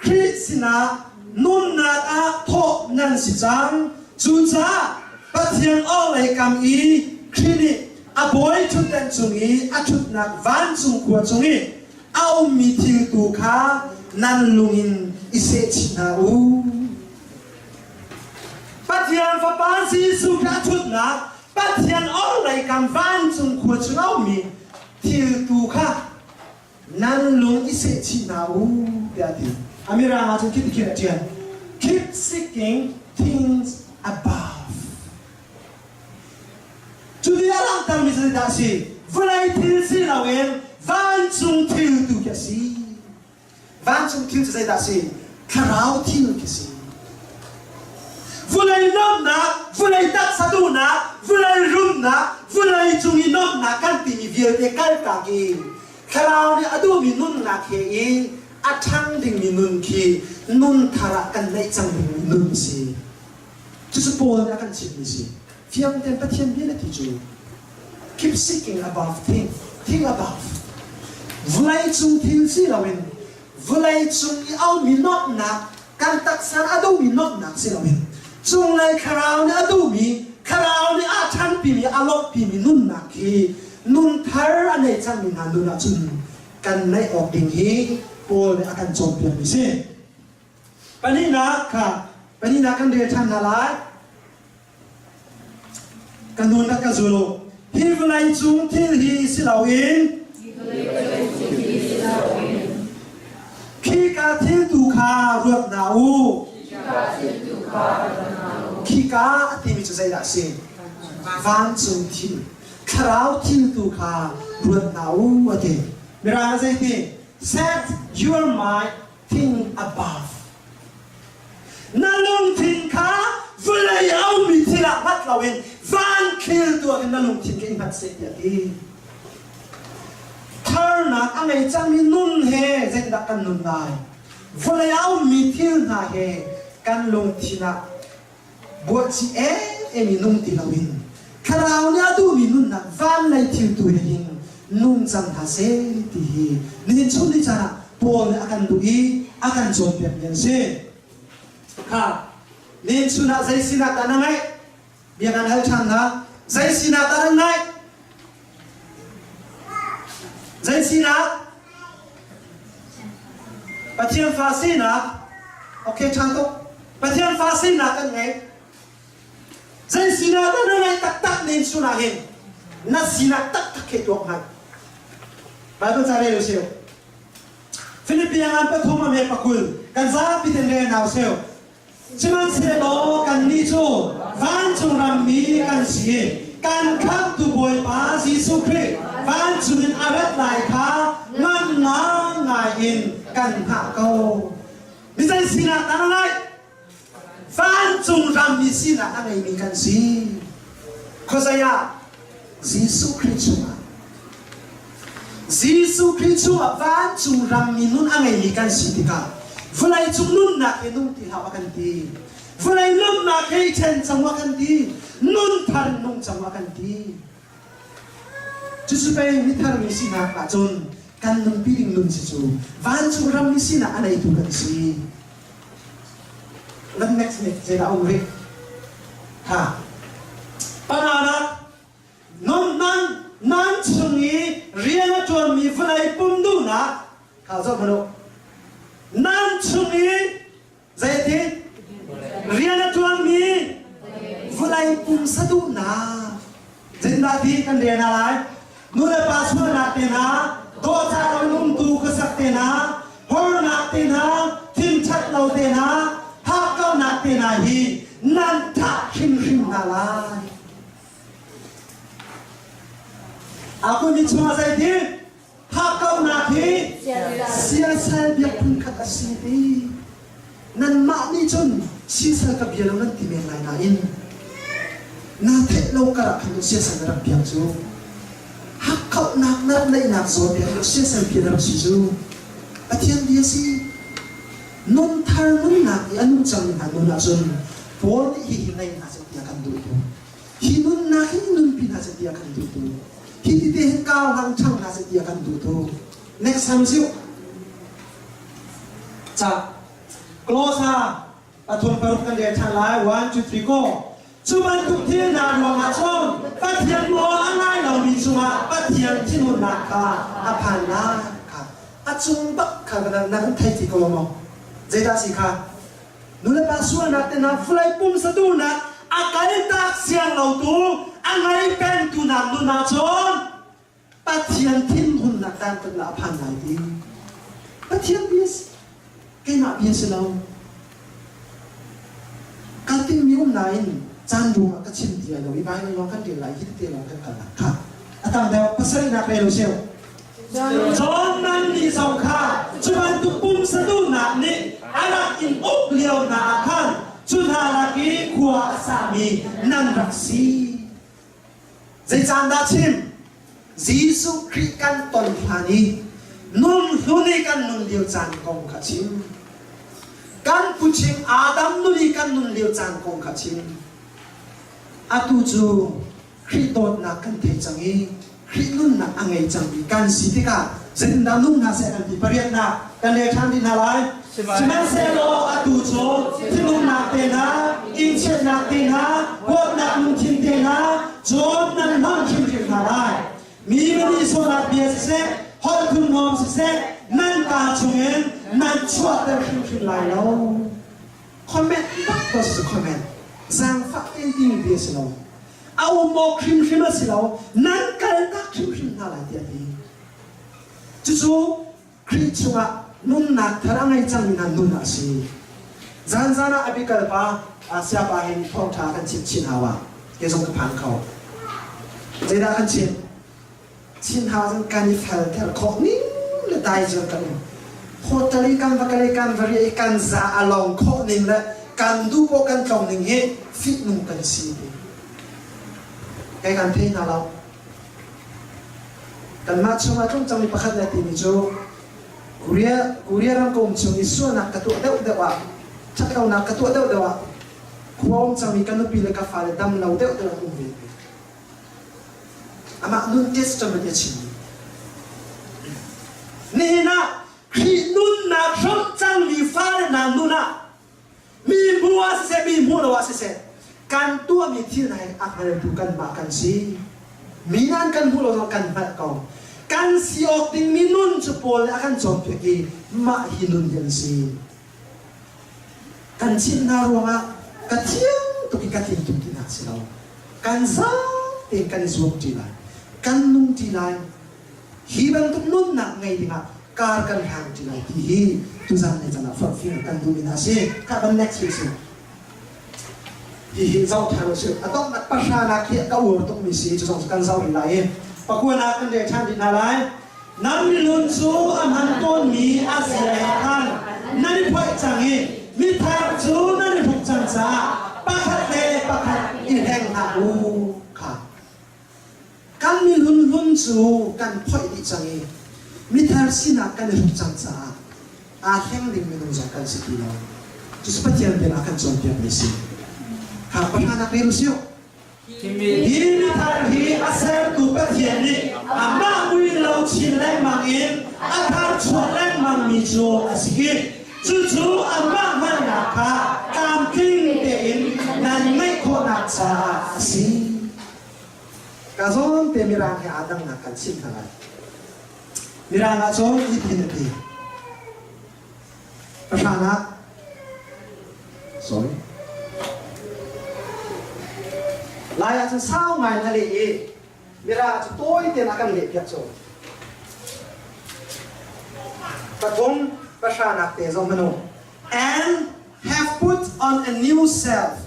Khrih sinah nunnak ah thawh nan si cang. Cucaah Pathian orhlei kam i Khrih nih a bawi ṭhutdan cung i a ṭhutnak vancung khua cung i a ummi thil tu kha nan lung in i sehchih hna u. Pathian Fapa Jesuh Khrih a ṭhutnak Pathian orhlei kam vancung khua chung a ummi thil tu kha nan lung i sehchih hna u tiah a ti. A mirang ah cun khi tikhin a ṭial. Keep seeking things above. Cu ti a langhtermi cu zeidah a si? Vawlei thil si loin vancung thil tu khi a si. Vancung thil cu zeidah a si? Thlarau thil khi a si. Vawlei nuamhnak, vawlei taksa duhnak, vawlei rumnak, vawlei cung i nuamhnak kan timi vialte kaltak i thlarau nih a duhmi nunnak he i a ṭhang dingmi nun khi nun thar ah kan neih cang dingmi nun a si. Cucu Paul nih a kan chimmi si. Fiang tein Pathian bia na ti cu keep seeking above thing, think above. Vawlei cung thil si loin vawlei cung i a ummi nuamhnak kan taksa a duhmi nuamhnak si loin cunglei thlarau nih a duhmi thlarau nih a ṭhanpimi a lawmhpimi nunnak hi nun thar a nei cangmi hna nun ahcun kan neih awk ding hi Paul nih a kan cawnpiakmi si. Pahnihnak kha pahnihnak kan rel ṭhan hna lai. Ka nun rak ka zul u. Hi vawlei cung thil hi si loin khika thil tu kha ruat hna u. Khika a timi cu zeidah a si? Vancung thil, thlarau thil tu kha ruat hna u a ti. Mirang ah zeiti? Set your mind think above. Na lungthin kha vawlei a ummi thil ah hngat loin van thil tuah in na lungthin kha i hngat seh tiah ti. Tharnak a ngei cangmi nun he zeitindah kan nun lai? Vawlei a ummi thil hna he kan lungthin ah buahci em i nung ti loin thlarau nih a duhmi nunnak van lei thil tu he hin nung cang hna seh ti hi nihin chun ni caan ah Paul nih a kan duh i a kan cawnpiakmi an si. Kha nihin chun ah zei sinak dah na ngeih? Bia kan hal ṭhan hna. Zei sinak dah nan ngeih? Zei sinak? Pathian fa sinak. Okay, ṭha tuk. Pathian fa sinak kan ngei. Zei sinak dah na ngeih taktak nin chun ah hin na sinak taktak he tuak hmanh. Bible ca rel usih. Philippian an pathum a me pakul kan zapi ten rel hna usih. Sihmanhsehlaw kannih cu vancung rammi kan si i kan Khamhtu Bawipa Jesuh Khrih vancung in a rat lai kha ngan ngaingai in kan hngah ko. Mi zei sinak dah na ngeih? Vancung rammi sinak a ngeimi kan si. Khuazei ah? Jesuh Khrih chungah. Jesuh Khrih chungah vancung rammi nun a ngeimi kan si tikah vawleicung nunnak he nung ti hlah a kan ti. Vawlei nunnak he i ṭhen cang a kan ti. Nun thar in nung cang a kan ti. Cucu pei mithar mi sinak ahcun kan nunpi ding nun si cu vancung rammi sinak a neitu kan si. Nan next nih zeidah a um rih? Ha. Panganak, nun nan nan chung i rian a ṭuanmi vawlei pum duhnak kha zoh hmanh u. Nan chung i zeiti rian a ṭuanmi vawlei pumsa duhnak Zeitindah ti kan rel hna lai? Nu le pa sualnak te hna, dawhcah lo in umtu khuasak te hna, hornak te hna, thinṭhat lo te hna, hakkauhnak te hna hi nan thah hrimhrim hna lai. Aku mi chungah zeiti? Hakkauhnak hi siasal biak phunkhat a si ti. Nanmah nih cun siasal ka bia lo nan ti men lai nain naa theih lo karah khan siasal na rak biak cu hakkauhnak na rak neihnak zawn bia cu siasal bia na rak si cu Pathian bia si. Nun thar nunnak i a nung cangmi hna nun ahcun Paul nih hihi ngei hna seh tiah kan duh tu. Hi nunnak hi nunpi hna seh tiah kan duh tu. Hi tite hi kau hlang ṭhang hna seh tiah kan duh tu. Next time siu. Ca. Close pathum paruk kan rel ṭhan lai. 1 2 3 go. Cu bantuk thil hna ruangah cun Pathian nawl a ngai lomi cungah Pathian thinhunnak kha a phan lai kha a cung bak kha na kan thei ti ko maw? Zeidah si kha? Nulepa sualnak te hna vawlei pumsa duhnak a kaltak siang lotu a ngei pengtu hna nun ah cun Pathian thinhunnak dantatnak a phan lai ti. Pathian bia si. Keimah bia si lo. Kaa timmi um nain caan ruangah ka chim ti lai lo i Baibal lawng kan rel lai hi tete lawng kan kal kha. A tang deuh pasarihnak rel u sih. Cun nannih zong kha cu bantuk pumsa duhnak nih a rak in uk lio hna ah khan cu hna lak i khua a sami nan rak si. Zei caan dah chim? Jesuh Khrih kan ton hlan i nun hlun i kan nun lio caan kong kha chim. Kan puching Adam nun i kan nun lio caan kong kha chim. Atu cu Khrih dawtnak kan thei cang i Khrih nunnak a ngei cangmi kan si tikah zeitindah nung hna seh kan ti pariatnak kan rel ṭhan rih hna lai. Sihmanhsehlaw atu cu thinhunnak te hna, innchiatnak te hna, huatnak lungthin te hna, cun nan hmang hrimhrim hna lai. Mi va nihsawhnak bia siseh, holh phunhnawm siseh, nan kaa chungin nan chuahter hrimhrim lai lo. Comment bak ko si comment. Zaangfah tein timi bia si lo. A um awk hrimhrim a si lo. Nan kaltak hrimhrim hna lai tiah a ti. Cucu Khrih chungah nunnak thar a ngei cangmi hna nun a si. Zanzan ah Abigail pa siapa hin thawngṭha kan chimh chin hau ah kei zong ka phan kho. Zeidah kan chimh? Chin hau cun kan i felter khawh ning le dai cun kan um. Hotel i kan va kal i kan va riah i kan za a long khawh ning le kan duh poh kan tlong ning hi fihnung kan si ti. Kei kan thei hna lo. Kanmah chungah tlung cangmi pakhat nih a timi cu Korea, Korea ram ka um chung i sualnak ka tuah deuhdeuh ah, ṭhatlonak ka tuah deuhdeuh ah, khua um cangmi ka nupi le ka fale dam lo deuhdeuh an um ve. Amah nun testament a chimmi. Nihin ah Khrih nunnak hrawmh cangmi fale hna nun ah mi hmuh ah siseh, mi hmuh lo ah siseh, kan tuahmi thil hna hi a hngaltu kanmah kan si. Mi nih an kan hmuh lo zong kan hngalh ko. Kan si awk dingmi nun cu Paul nih a kan cawnpiak i mah hi nun hi an si. Kan chimh hna ruangah ka thiang tuk i ka tling tuk tinak si lo. Kan zapi in kan i zuam ṭi lai. Kan nung ṭi lai. Hi bantuk nunnak ngei dingah kar kan hlang ṭi lai ti hi tuzan ni caan ah forhfial kan duhmi hna a si. Kha kan next week si. Hihi zoh ṭhan usih. A donghnak pahranak hi ka uar tukmi si cu zong cu kan zoh rih lai i pakuanak kan rel ṭhan rih hna lai. Nan mihlun cu a hman tawnmi a zia he khan nan i phoih cang i mithar cu nan i hruk cang caah pakhat le pakhat i hleng hlah u kha. Kan mihlun hlun cu kan phoih dih cang i mithar sinak kan i hruk cang caah aa hleng ding minung zong kan si ti lo. Cucu Pathian bia ah kan cawnpiakmi si. Kha pahranak rel usih. Hi mithar hi a sertu Pathian nih amah mui lo chin lengmang in a thar chuah lengmangmi cu a si i cucu amah hngalhnak kha tlamtling tein nan ngeih khawhnak caah a si. Ka zawn te Mirang he aa dangnak kan chimh hna lai. Mirang ah cun hitin a ti. Pahranak sorry. Lai ah cun sau ngai na leh i Mirang ah cun tawi tein a kan leh piak cu. Pathum pahranak te zong hmanu. And have put on a new self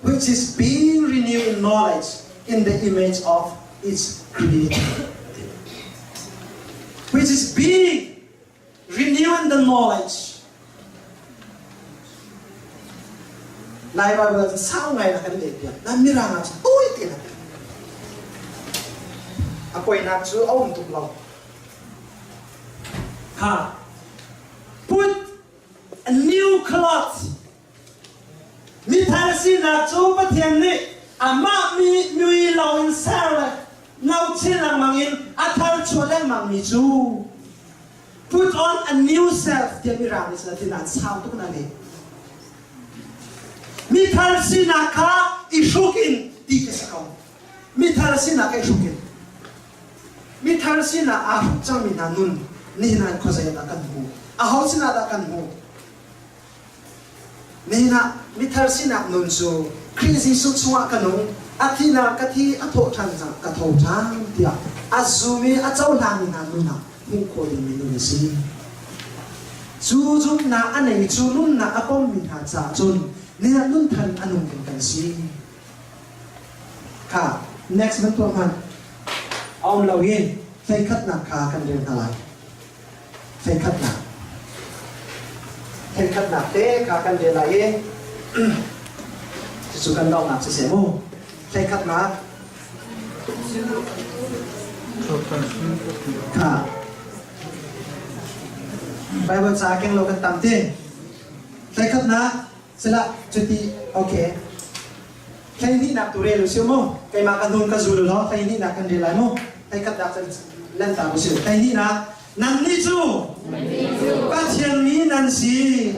which is being renewed in knowledge in the image of its creator. Which is being renewed in the knowledge. Lai Bible ah sau ngai na kan leh piak. Na mirang ah cun tawi te na A poinak cu a um tuk lo. Ha. Put a new cloth Mithar sinak cu Pathian nih amah mi mui lo in ser le no chin lengmang in a thar chuah lengmangmi cu put on a new self tiah Mirang nih cun a ti nain sau tuk na leh. Mithar sinak kha i hruk in ti ka si ko. Mithar sinak kha i hruk in. Mithar sinak aa hruk cangmi hna nun nihin ah khuazei ah dah kan hmuh? Aho sinah dah kan hmuh? Nihin ah mithar sinak nun cu Khrih Jesuh chungah ka nung, a thihnak ka thi, a thawh ṭhan cang, ka tho ṭhan tiah a zum i a cohlangmi hna nun ah hmuh khawh dingmi nun a si. Cu zumhnak a nei, cu nunnak a pommi hna caah cun nihin ah nun than a nung ding kan si. Kha next van tuah hmanh. A um lo i hleikhatnak kha kan rel hna lai. Thenkhatnak. Thenkhatnak te kha kan rel lai i cucu kan donghnak siseh mu. Thenkhatnak. Kha. Bible ca keng lo kan tam ti. Thenkhatnak sila cuti okay. Hleihnihnak tu rel usih mu. Keimah ka hnung ka zul law hleihnihnak kan rel lai mu. Hleikhatnak cu lanhtak usih. Hleihnihnak nannih cu Pathian mi nan si.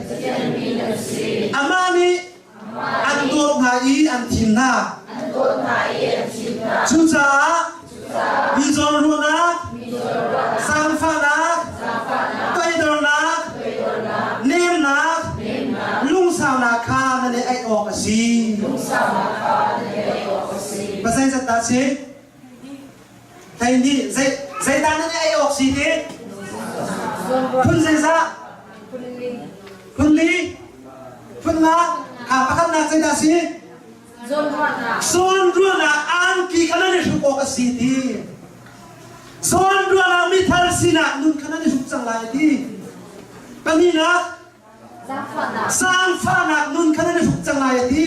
Amah nih an dawt hna i an thim hna. Cucaah mi zawnruahnak, zaangfahnak, toidornak, nemnak, lungsaunak kha nan i aih awk a si. Pasal zat dah si? Hei nih zei zeidah nan i aih awk si ti? Phun zeizah? Phun li? Phun nga? Kha pakhatnak zeidah si? Zawnruahnak angki kha nan i hruk awk a si ti. Zawnruahnak mithar sinah nun kha nan i hruk cang lai ti. Pahnihnak zaangfahnak nun kha nan i hruk cang lai a ti.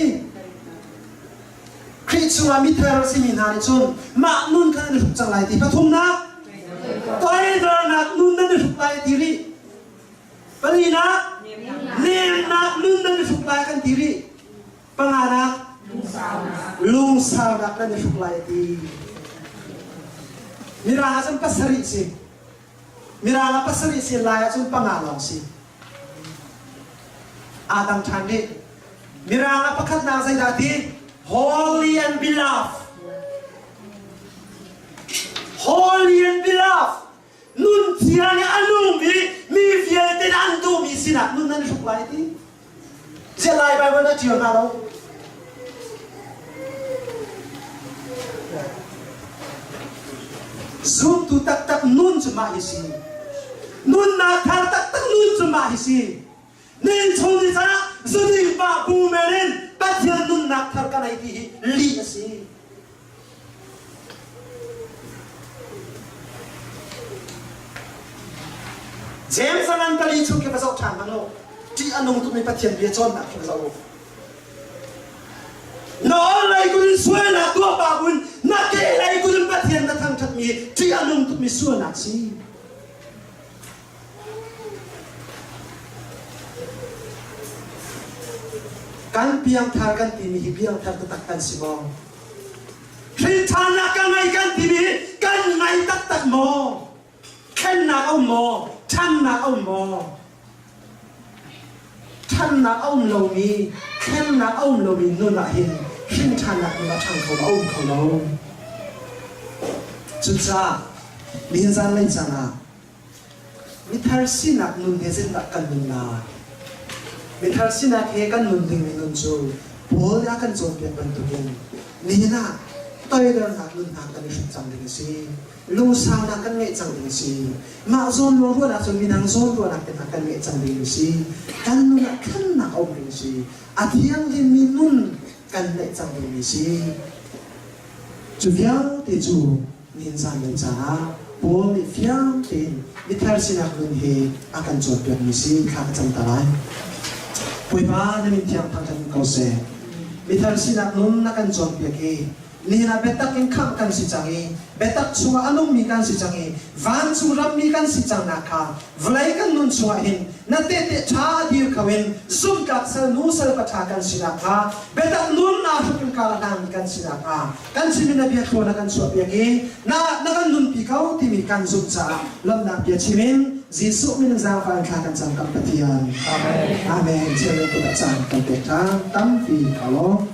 Khrih chungah mithar a simi hna nih cun mah nun kha nan i hruk cang lai ti. Pathumnak toidornak nun nan i hruk lai a ti rih. Palinak nemnak nun nan i hruk lai kan ti rih. Panganak lungsaunak nan i hruk lai a ti. Mirang ah cun pasarih si. Mirang ah pasarih si, Lai ah cun panga lawng si. Aa dang ṭhan rih. Mirang ah pakhatnak zeidah ti? Holy and beloved. Holy and beloved. Nun thiang i a nungmi mi vialte nih an duhmi sinah nun nan hruk lai ti. Ziah Lai Bible na ṭial hna lo? Zumtu taktak nun cu mah hi si. Nunnak thar taktak nun cu mah hi si. Nin chung ni caah zuding pa bu men in Pathian. Pathian nunnak thar ka nei ti hi lih a si. James a ngan pali chung khi va zoh ṭhan hmanh u. Ṭih a nung tukmi Pathian bia cawnnak khi va zoh u. Na orhlei kut in sualnak tuah pah buin na kehlei kut in Pathian na thangṭhatmi ṭih a nung tukmi sualnak si. Kan piangthar kan timi hi piangthar taktak kan si maw? Hrinthannak ka ngei kan timi hi kan ngei taktak maw? Thlennak a um maw? Ṭhannak a um maw? Ṭhannak a um lomi, thlennak a um lomi nun ah hin hrinthannak nun a ṭhang kho a um kho lo. Cucaah nihin zanlei caan ah Mithar sinak nun he zeitindah kan nun lai? Mithar sinak he kan nun dingmi nun cu Paul nih a kan cawnpiak bantukin nihin ah toidornak nun hna kan i hruk cang ding a si. Lungsaunak kan ngeih cang ding a si. Mah zawn ruang ruahnak cun midang zawn ruahnak te hna kan ngeih cang ding a si. Kan nun ah thlennak a um ding a si. A thianghlimmi nun kan neih cang dingmi a si. Cu vialte cu nihin zanlei caah Paul nih fiang tein mithar sinak nun he a kan cawnpiakmi si thla ka cam ta lai. Bawipa na min thiang thangṭhat in ko seh. Mithar sinak nun na kan cawnpiak i nihin ah biatak in khamh kan si cang i biatak chungah a nungmi kan si cang i vancung rammi kan si cangnak kha vawlei kan nun chungah hin na tehte ṭha a dir kho in zumhtlak salnu salpa ṭha kan sinak kha biatak nun aa hruk in kar a hlangmi kan sinak kha kan chim in na bia thlawn a kan chuahpiak i na na kan nunpi ko timi kan zumh caah lawmhnak bia chim in Jesuh min in zaangfah in thla kan cam kan Pathian. Amen. Amen. Chialei kut ah caan kan pek ṭhan tampi ka lawm.